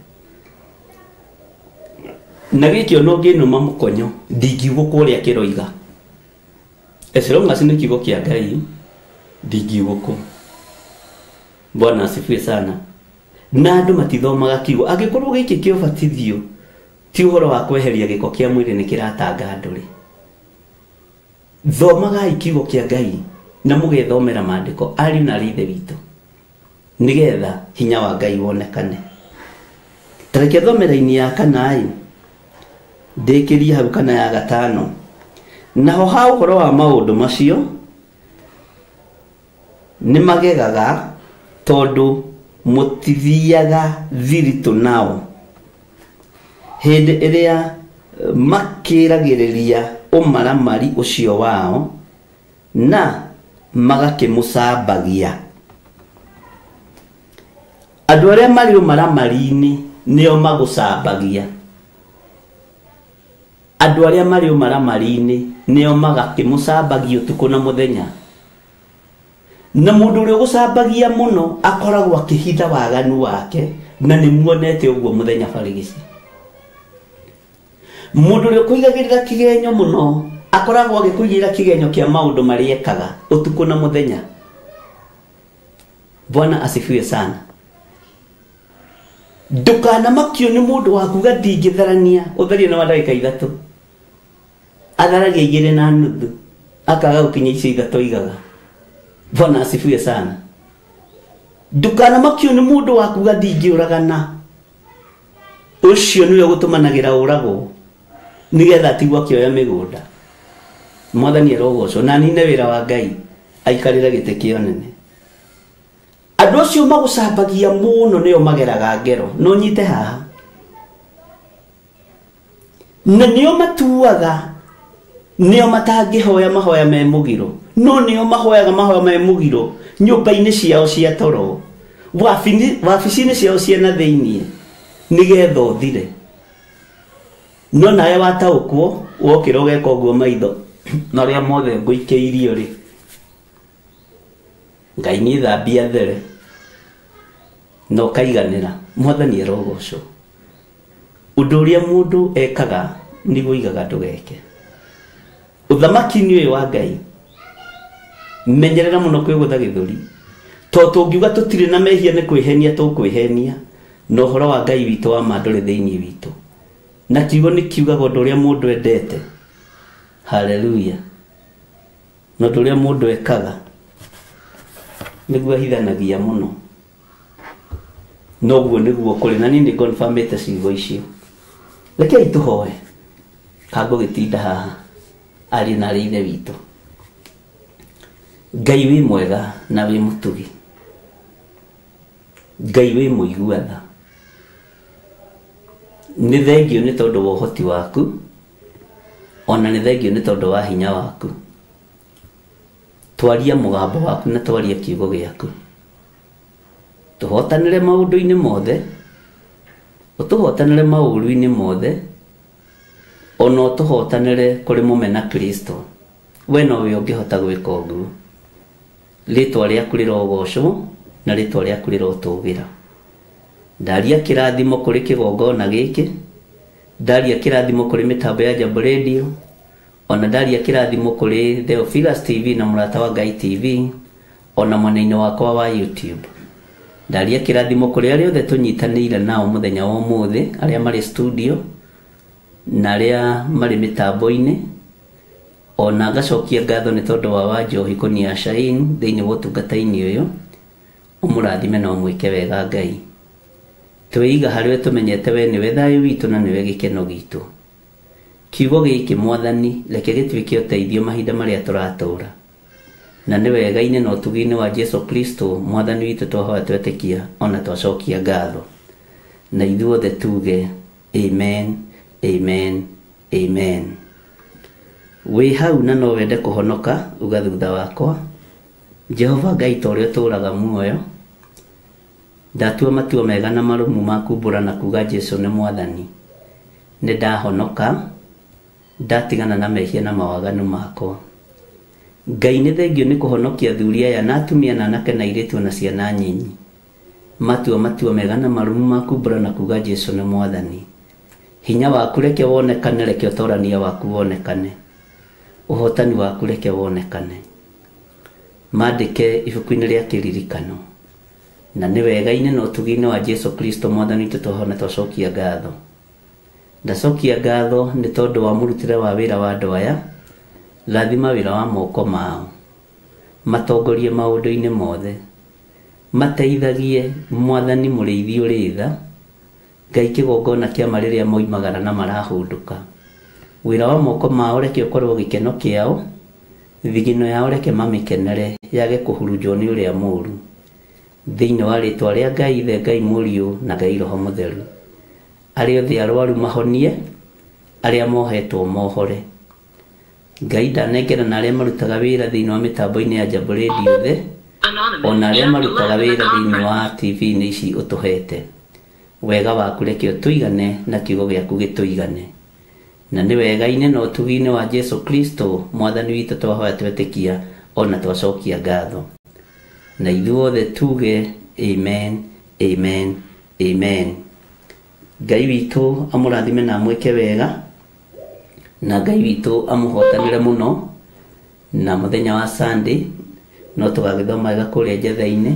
Na gĩkĩ ona ũngĩnũma mũkonyo ndingiugũkwo ũrĩa kĩroiga. As long as nĩ kiugo kĩa Ngai ndingiugũkwo. Bwana asifiwe sana. Na andũ matithomaga kiugo. Angĩkorwo gĩkĩ kĩa ũbatithio ti ũhoro wa kweheria gĩko kĩa mwĩrĩ nĩ kĩratanga andũ rĩ, thomagai kiugo kĩa Ngai na mũgethomera maandĩko, ariũ na aarĩ a Ithe witũ, nĩgetha hinya wa Ngai wonekane. Ta reke thome raini ya kana ĩ, ndĩkĩrie hau kana ya gatano. Naho ha ũhoro wa maũndũ macio nĩ magegaga tondũ mũtithiaga thiritũ nao hĩndĩ ĩrĩa makĩragĩrĩria ũmaramari ũcio wao na magakĩmũcambagia. Andũ arĩa marĩ ũmaramari-inĩ nĩo magũcambagia. Andũ arĩa marĩ ũmaramari-inĩ nĩo magakĩmũcambagia ũtukũ na mũthenya. Na mũndũ ũrĩa ũgũcambagia mũno akoragwo akĩhitha waganu wake, na nĩ muonete ũguo mũthenya barigici. Mũndũ ũrĩa ũkũigagĩrĩra kĩgenyo mũno akoragwo agĩkũigĩrĩra kĩgenyo kĩa maũndũ marĩa ekaga ũtukũ na mũthenya. Bwana asifiwe sana. Ndũkanamakio nĩ mũndũ wa kuga ndingĩtharania, ũtharie na wa ndagĩka 3, atharagia 2.5, akaga gũkinya icio 3 aigaga. Bwana asifiwe sana. Ndũkanamakio nĩ mũndũ wa kuga ndingĩũragana, ũcio nĩwe ũgũtũmanagĩra ũragwo nĩgetha atigwo akĩoya mĩgũnda. Mwathani arogocwo na anine wĩra wa Ngai aikarĩre gĩtĩ kĩa ũnene. Andũ acio magũcambagia mũno nĩo mageraga ngero, no nyite haha. Na nĩo matuaga, nĩo matangĩhoya mahoya me mũgiro, no nĩo mahoyaga mahoya me mũgiro nyũmba-inĩ ciao cia toro, wabici-inĩ ciao cia na thĩiniĩ, nĩgetha ũthire. No nawe wataũkwo wokĩra ũgeka ũguo maitho na ũrĩa mothe ngũikĩirio rĩ, Ngai nĩ thambia there na ũkaiganĩra. Mwathani arogocwo. Ũndũ ũrĩa mũndũ ekaga nĩguo oigaga ndũgeke. Ũthamaki-inĩ ũyũ wa Ngai menyerera mũno kwĩgũtha gĩthũri, tondũ tũngiuga tũtirĩ na mehia nĩ kwĩhenia tũkwĩhenia, na ũhoro wa Ngai witũ wa ma ndũrĩ thĩinĩ witũ. Na kiugo nĩ kiugaga ũndũ ũrĩa mũndũ endete. Haleluya. Na ũndũ ũrĩa mũndũ ekaga nĩguo ahithanagia mũno. Noguo nĩguo kũrĩ, na niĩ nĩ confirmĩte ciugo icio. Rekei tũhoe kangũgĩtinda haha, ariũ na aarĩ a Ithe witũ. Ngai wĩ mwega na wĩ mũtugi, Ngai wĩ mũigua tha. Nĩ thengio nĩ tondũ wa ũhoti waku, ona nĩ thengio nĩ tondũ wa hinya waku. Twaria mũgambo waku na twaria kiugo gĩaku. Tũhotanĩre maũndũ-inĩ mothe, ũtũhotanĩre maũru-inĩ mothe, ona ũtũhotanĩre kũrĩ mũmena Kristo. We nowe ũngĩhota gwĩka ũguo. Rĩtwa rĩaku rĩrogocwo na rĩtwa rĩaku rĩrotũgĩra. Ndaria kĩrathimo kũrĩ kĩgongona gĩkĩ, ndaria kĩrathimo kũrĩ mĩtambo ya Jambo Radio, ona ndaria kĩrathimo kũrĩ Theophilus TV na Mũrata wa Ngai TV, ona mwena-inĩ wakwa wa YouTube. Ndaria kĩrathimo kũrĩ arĩa othe tũnyitanĩire nao mũthenya wa ũmũthĩ, arĩa marĩ studio na arĩa marĩ mĩtambo-inĩ, Ona ngacokia ngatho nĩ tondũ wa Wanjohi kũnia Shain thĩinĩ wa ũtungata-inĩ ũyũ. Ũmũrathime na ũmwĩke wega Ngai. Twĩiga harĩwe tũmenyete we nĩwe thayũ witũ na nĩwe gĩkeno gitũ. Kiugo gĩkĩ Mwathani reke gĩtuĩke ũteithio mahinda marĩa tũratũra. Na nĩ wega-inĩ na ũtugi-inĩ wa Jesu Kristo Mwathani witũ twahoya twetĩkia ona twacokia ngatho. Na ithuothe tuge amen, amen, amen. Wĩ hau na no wende kũhonoka uga thutha wakwa. Jehova Ngai ta ũrĩa ũtũũraga muoyo, ndatua matua mega na marũmu ma kumbũra na kuga Jesu nĩ Mwathani. Nĩ ndahonoka, ndatigana na mehia na mawaganu makwa. Ngai nĩ thengio nĩ kũhonokia athuri aya na atumia na anake na airĩtu na ciana nyinyi. Matua matua mega na marũmu ma kumbũra na kuga Jesu nĩ Mwathani. Hinya waku reke wonekane, reke ũtorania waku wonekane. Ũhotani waku reke wonekane. Mandĩke ibuku-inĩ rĩa kĩririkano. Na nĩ wega-inĩ na ũtugi-inĩ wa Jesu Kristo Mwathani witũ twahona twacokia ngatho. Ndacokia ngatho nĩ tondũ wa mũrutĩre wa wĩra wa andũ aya. Rathima wĩra wa moko mao. Matongorie maũndũ-inĩ mothe. Mateithagie Mwathani mũrĩithi ũrĩ tha. Ngai kĩgongona kĩa rĩrĩa moimagara na marahũndũka. Wĩra wa moko mao reke ũkorwo gĩkeno kĩao. Thigino yao reke mamĩkenere yage kũhurunjwo nĩ ũrĩa mũũru. Thĩinĩ wa rĩtwa rĩa Ngai Ithe, Ngai Mũriũ na Ngai Roho Mũtheru. Arĩa othe arwaru mahonie, arĩa mohetwo mohore. Ngai ndanengera na arĩa marutaga wĩra thĩinĩ wa mĩtambo-inĩ ya Jambo Radio the, ona arĩa marutaga wĩra thĩinĩ wa TV-inĩ ici ũtũhete. Wega waku reke ũtũigane na kiugo gĩaku gĩtũigane. Na nĩ wega-inĩ na ũtugi-inĩ wa Jesu Kristo Mwathani witũ twahoya twetĩkia ona twacokia ngatho. Na ithuothe tuge amen, amen, amen. Ngai witũ amũrathime na amwĩke wega, na Ngai witũ amũhotanĩre mũno. Na mũthenya wa Sunday no tũgagĩthoma wega kũrĩa njetha-inĩ.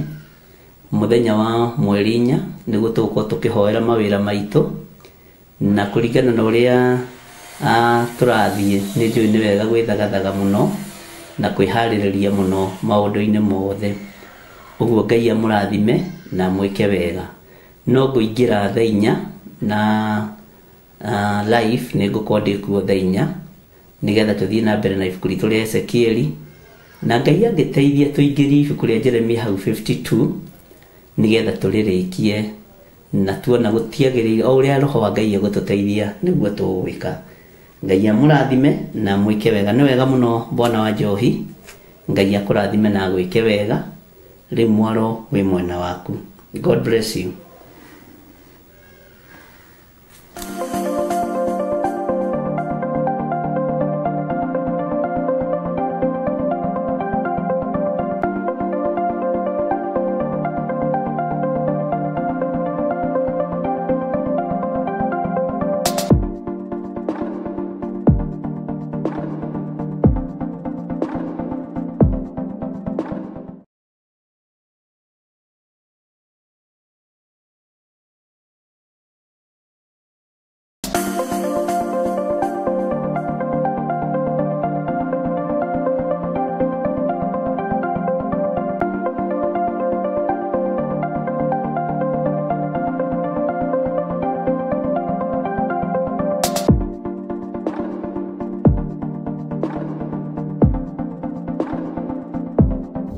Mũthenya wa mweri 4 nĩguo tũgũkorwo tũkĩhoera mawĩra maitũ, na kũringana na ũrĩa tũrathiĩ nĩ njũĩ nĩ wega gwĩthagathaga mũno na kwĩharĩrĩria mũno maũndũ-inĩ mothe. Ũguo Ngai amũrathime na amwĩke wega. No ngũingĩra thaa 4 na live nĩ ngũkorwo ndĩ kuo thaa 4 nĩgetha tũthiĩ na mbere na ibuku ritũ rĩa Ezekieli. Na Ngai angĩteithia tũingĩrie ibuku rĩa Jeremia hau 52 nĩgetha tũrĩrĩkie, na tuona gũtiagĩrĩire o ũrĩa Roho wa Ngai egũtũteithia nĩguo tũgwĩka. Ngai amũrathime na amwĩke wega. Nĩ wega mũno Bwana wa Njohi. Ngai akũrathime na agwĩke wega. Rĩu mwaro wĩ mwena waku. God bless you.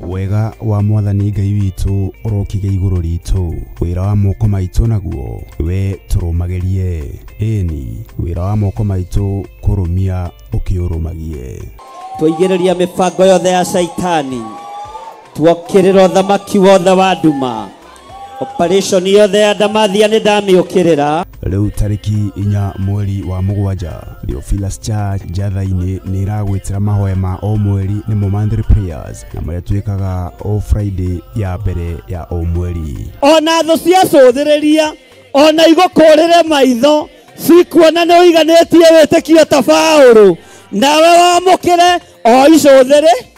Wega wa Mwathani Ngai witũ ũrokige igũrũ ritũ. Wĩra wa moko maitũ naguo we tũrũmagĩrie. Ĩni wĩra wa moko maitũ kũrũmia ũkĩũrũmagie. Twaigĩrĩria mĩbango yothe ya Shaitani, tuokĩrĩra ũthamaki wothe wa nduma, operation yothe ya ndamathia nĩ ndamĩũkĩrĩra. Rĩu tarĩki 4 mweri wa 7 Theophilus Church njatha-inĩ nĩ ĩragwĩtĩra mahoya ma o mweri nĩmo monthly prayers, na marĩa twĩkaga o Friday ya mbere ya o mweri. Ona thũ ciacũthĩrĩria, ona igũkũrĩre maitho, cikuona nĩ ũiganĩtie wĩtĩkio ta Paũlũ, nawe wamũkĩre o icũthĩrĩ.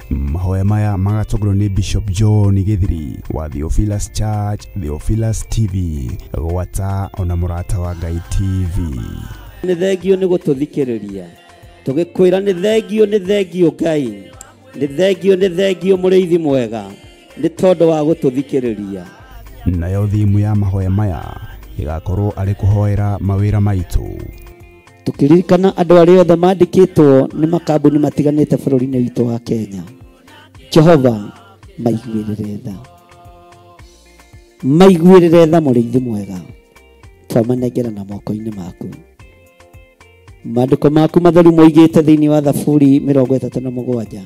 Mahoya maya magatongorio nĩ Bishop John Githiri wa Theophilus Church, Theophilus TV, gwata ona mũrata wa Ngai TV. Nĩ thengio nĩ gũtũthikĩrĩria. Tũgĩkwĩra nĩ thengio, nĩ thengio Ngai, nĩ thengio, nĩ thengio mũrĩithi mwega, nĩ tondũ wa gũtũthikĩrĩria. Nayo thimu ya mahoya maya ĩgakorwo arĩ kũhoera mawĩra maitũ. Tũkĩririkana andũ arĩa othe mandĩkĩtwo nĩ makambuni matiganĩte bũrũri-inĩ witũ wa Kenya, Jehova maiguĩrĩre tha, maiguĩrĩre tha mũrĩithi mwega, twamanengera na moko-inĩ maku. Maandĩko maku matheru moigĩte thĩinĩ wa Thaburi 37,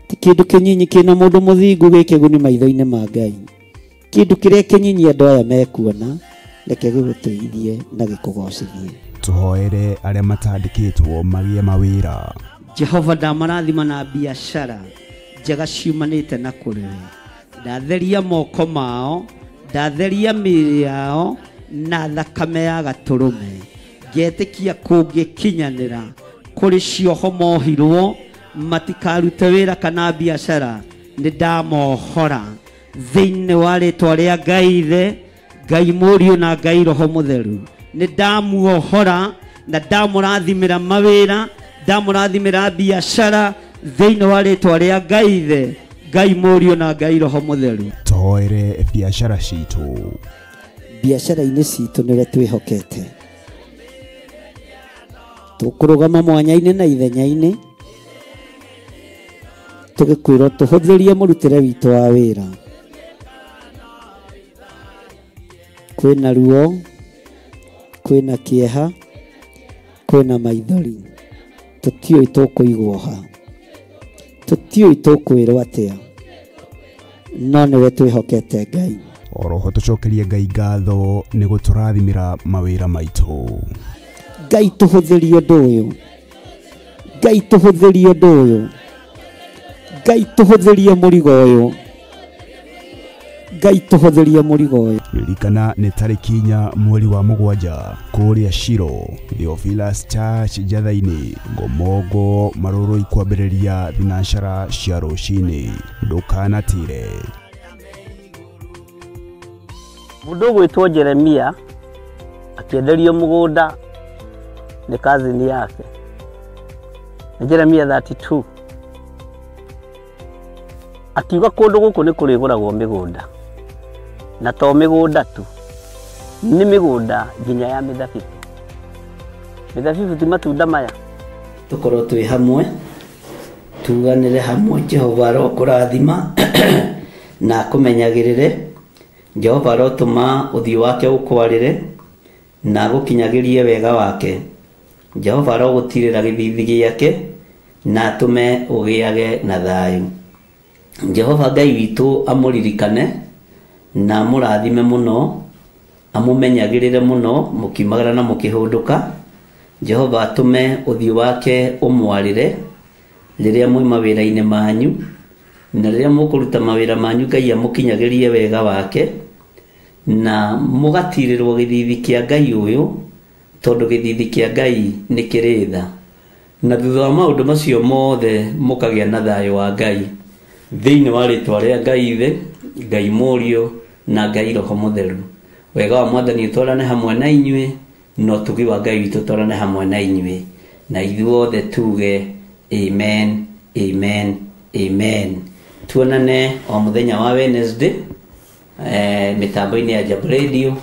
ti kĩndũ kĩnyinyi kĩna mũndũ mũthingu gĩ kĩguni maitho-inĩ ma Ngai. Kĩndũ kĩrĩa kĩnyinyi andũ aya mekuona, reke gĩgũteithie na gĩkũgocithie. Tũhoere arĩa matandĩkĩtwo magĩe mawĩra. Jehova ndamarathima na biacara njega ciumanĩte na kũrĩ we. Ndatheria moko mao, ndatheria mĩĩrĩ yao na thakame ya gatũrũme. Ngetĩkia kũngĩkinyanĩra kũrĩ cioho mohirwo matikarute wĩra kana biacara, nĩ ndamohora thĩinĩ wa rĩtwa rĩa Ngai Ithe, Ngai Mũriũ na Ngai Roho Mũtheru. Nĩ ndamuohora na ndamũrathimĩra mawĩra, ndamũrathimĩra biacara thĩinĩ wa rĩtwa rĩa Ngai Ithe, Ngai Mũriũ na Ngai Roho Mũtheru. Tũhoere biacara citũ. Biacara-inĩ citũ nĩwe twĩhokete. Tũkũrũgama mwanya-inĩ na ithenya-inĩ, tũgĩkwĩrwo tũhũthĩrie mũrutĩre witũ wa wĩra. Kwĩna ruo, kwĩna kĩeha, kwĩna maithori, tũtiũĩ tũkũigwo ha, tũtiũĩ tũkwĩrwo atĩa, no nĩwe twĩhokete Ngai. Oroho tũcokerie Ngai ngatho nĩ gũtũrathimĩra mawĩra maitũ. Ngai tũhũthĩrie ũndũ ũyũ, Ngai tũhũthĩrie ũndũ ũyũ, Ngai tũhũthĩrie mũrigo ũyũ, Ngai tũhũthĩrie mũrigo ũyũ. Ririkana nĩ tarĩki 4 mweri wa 7 kũrĩa Shiro, Theophilus Church Njatha-inĩ, Ngomongo, Marũrũi kwambĩrĩria thinacara cia rũcinĩ. Ndũkanatire. Mũndũ ũgwĩtwo Jeremia akĩenderio mũgũnda nĩ kazini yake. Nĩ Jeremia 32. Akiuga kũndũ gũkũ nĩ kũrĩgũragwo mĩgũnda, na to mĩgũnda tu, nĩ mĩgũnda nginya ya mĩthabibũ. Mĩthabibũ ti matunda maya. Tũkorwo twĩ hamwe, tuganĩre hamwe. Jehova arokũrathima na akũmenyagĩrĩre. Jehova arotũma ũthiũ wake ũkwarĩre na agũkinyagĩrie wega wake. Jehova arogũtirĩra gĩthithi gĩake na atũme ũgĩage na thayũ. Jehova Ngai witũ amũririkane na amũrathime mũno, amũmenyagĩrĩre mũno mũkiumagara na mũkĩhũndũka. Jehova atũme ũthiũ wake ũmwarĩre rĩrĩa mwĩ mawĩra-inĩ manyu, na rĩrĩa mũkũruta mawĩra manyu Ngai amũkinyagĩrie wega wake, na mũgatirĩrwo gĩthithi kĩa Ngai ũyũ, tondũ gĩthithi kĩa Ngai nĩ kĩrĩ tha. Na thutha wa maũndũ macio mothe mũkagĩa na thayũ wa Ngai thĩinĩ wa rĩtwa rĩa Ngai Ithe, Ngai Mũriũ na Ngai Roho Mũtheru. Wega wa Mwathani ũtwarane hamwe na inyuĩ, na ũtugi wa Ngai witũ ũtwarane hamwe na inyuĩ, na ithuothe tuge amen, amen, amen. Tuonane o mũthenya wa Wednesday mĩtambo-inĩ ya Jambo Radio,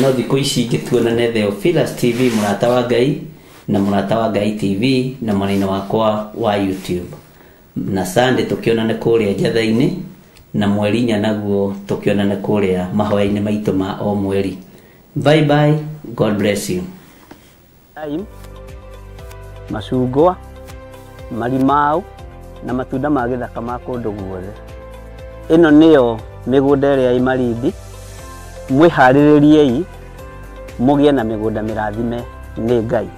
no thikũ ici ingĩ tuonane Theophilus TV, mũrata wa Ngai, na mũrata wa Ngai TV, na mwena-inĩ wakwa wa YouTube. Na Sunday tũkĩonane kũrĩa Njatha-inĩ, na mweri 4 naguo tũkĩonane kũrĩa mahoya-inĩ maitũ ma o mweri. Bye bye, God bless you. Lime, macungwa, marimau na matunda ma gĩthaka ma kũndũ guothe. Ĩno nĩyo mĩgũnda ĩrĩa ĩ Malindi. Mwĩharĩrĩriei mũgĩe na mĩgũnda mĩrathime nĩ Ngai.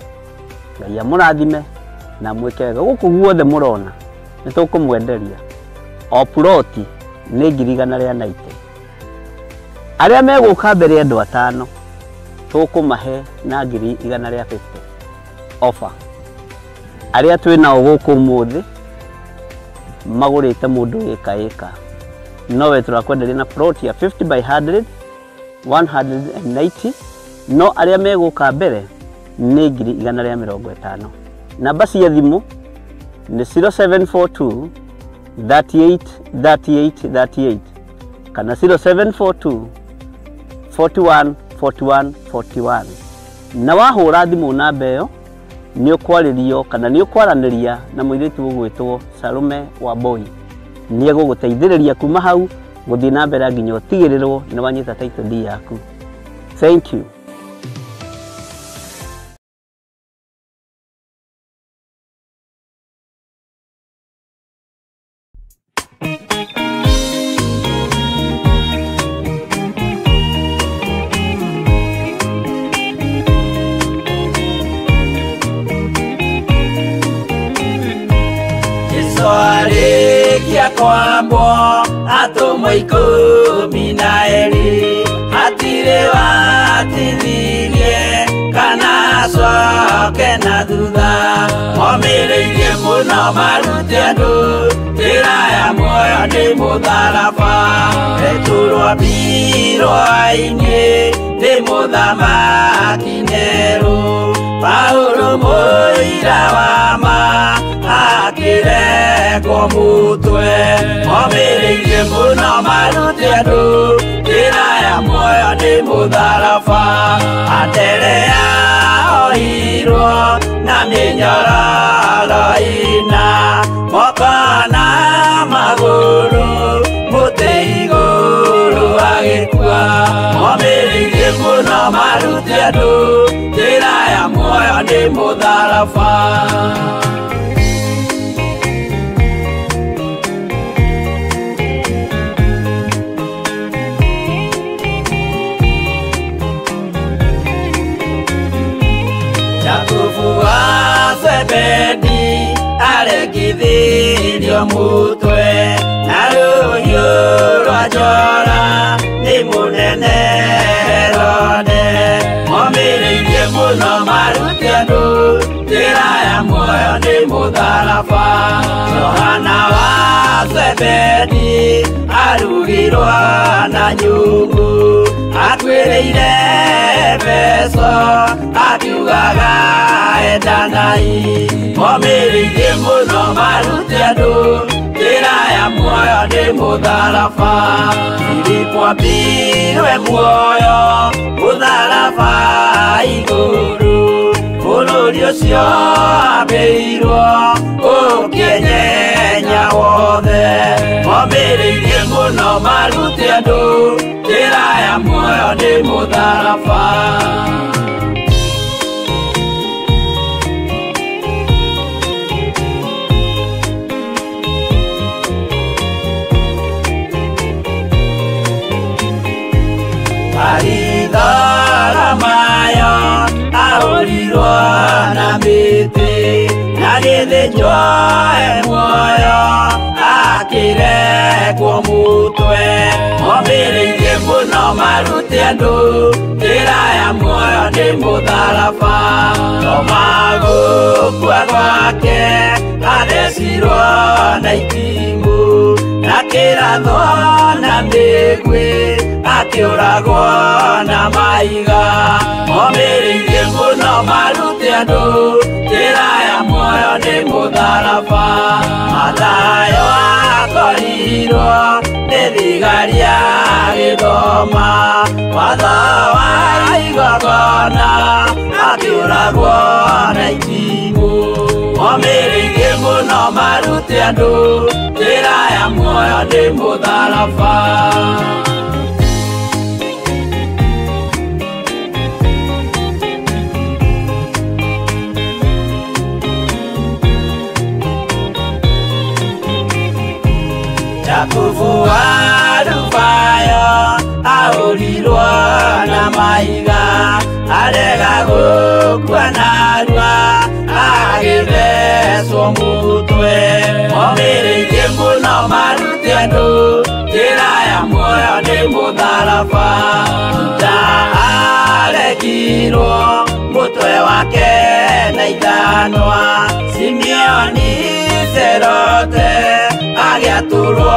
Ngai amũrathime na mwĩke wega. Gũkũ guothe mũrona nĩ tũkũmwenderia o ploti nĩ 190,000. Arĩa megũka mbere andũ 5 tũkũmahe na 150,000 offer. Arĩa twĩ nao gũkũ ũmũthĩ magũrĩte mũndũ ĩka ĩka, nowe tũrakwenderia na plot ya 50 by 100 190, no arĩa megũka mbere nĩ 150,000. Namba cia thimũ nĩ 0742 38 38 38 kana 0742 41 41 41. Na wahũra thimũ namba ĩyo nĩ ũkwarĩrio kana nĩ ũkwaranĩria na mũirĩtu ũgwĩtwo Salome Wambui. Nĩ egũgũteithĩrĩria kuma hau gũthiĩ na mbere nginya ũtigĩrĩrwo nĩ wanyita title deed yaku. Thank you. Kwambwo atũmwo 12 hatirĩ watithirie kana acoke na thutha. Momĩrĩirie mũno marute andũ njĩra ya muoyo nĩ mũtharaba. Petero ambirwo-inĩ nĩ mũthamaki Nero, Paulo mũira wa ma akĩrekwo mũtwe. Momĩrĩirie mũno marute andũ njĩra ya muoyo nĩ mũtharaba. Anderea oirwo na mĩnyororo ĩna moko na magũrũ mũtĩ igũrũ agĩkua. Momĩrĩirie mũno marute andũ njĩra ya muoyo nĩ mũtharaba. Jakubu wa Zebedi arekithirio mũtwe na rũhiũ rwa njora nĩ mũnene Herode. Momĩrĩirie mũno marute andũ njĩra ya muoyo nĩ mũtharaba. Johana wa Zebedi arugirwo na nyũngũ akuĩrĩire Efeso akiugaga endanai. Momĩrĩirie mũno marute andũ njĩra ya muoyo nĩ mũtharaba. Filipo ambirwe muoyo mũtharaba igũrũ, bũrũri ũcio ambĩirwo ũkĩenyenya wothe. Momĩrĩirie mũno marute andũ njĩra ya muoyo nĩ mũtharaba. Baritholomayo ahũrirwo na mĩtĩ na gĩthĩnjwo e muoyo akĩrekwo mũtwe. Momĩrĩirie mũno marute andũ njĩra ya muoyo nĩ mũtharaba. Toma gũkua gwake athecirwo na itimũ na kĩrathwo na mĩguĩ akĩũragwo na mahiga. Momĩrĩirie mũno marute andũ njĩra ya muoyo nĩ mũtharaba. Mathayo akorirwo nĩ thigari agĩthoma watho wa igongona akĩũragwo na itimũ. Momĩrĩirie mũno marute andũ njĩra ya muoyo nĩ mũtharaba. Jakubu wa Alufayo ahũrirwo na mahiga arega gũkua narua agĩthecwo mũtwe. Momĩrĩirie mũno marute andũ njĩra ya muoyo nĩ mũtharaba. Juda arekirwo mũtwe wake na ithanwa, Simeoni Serote agĩatũrwo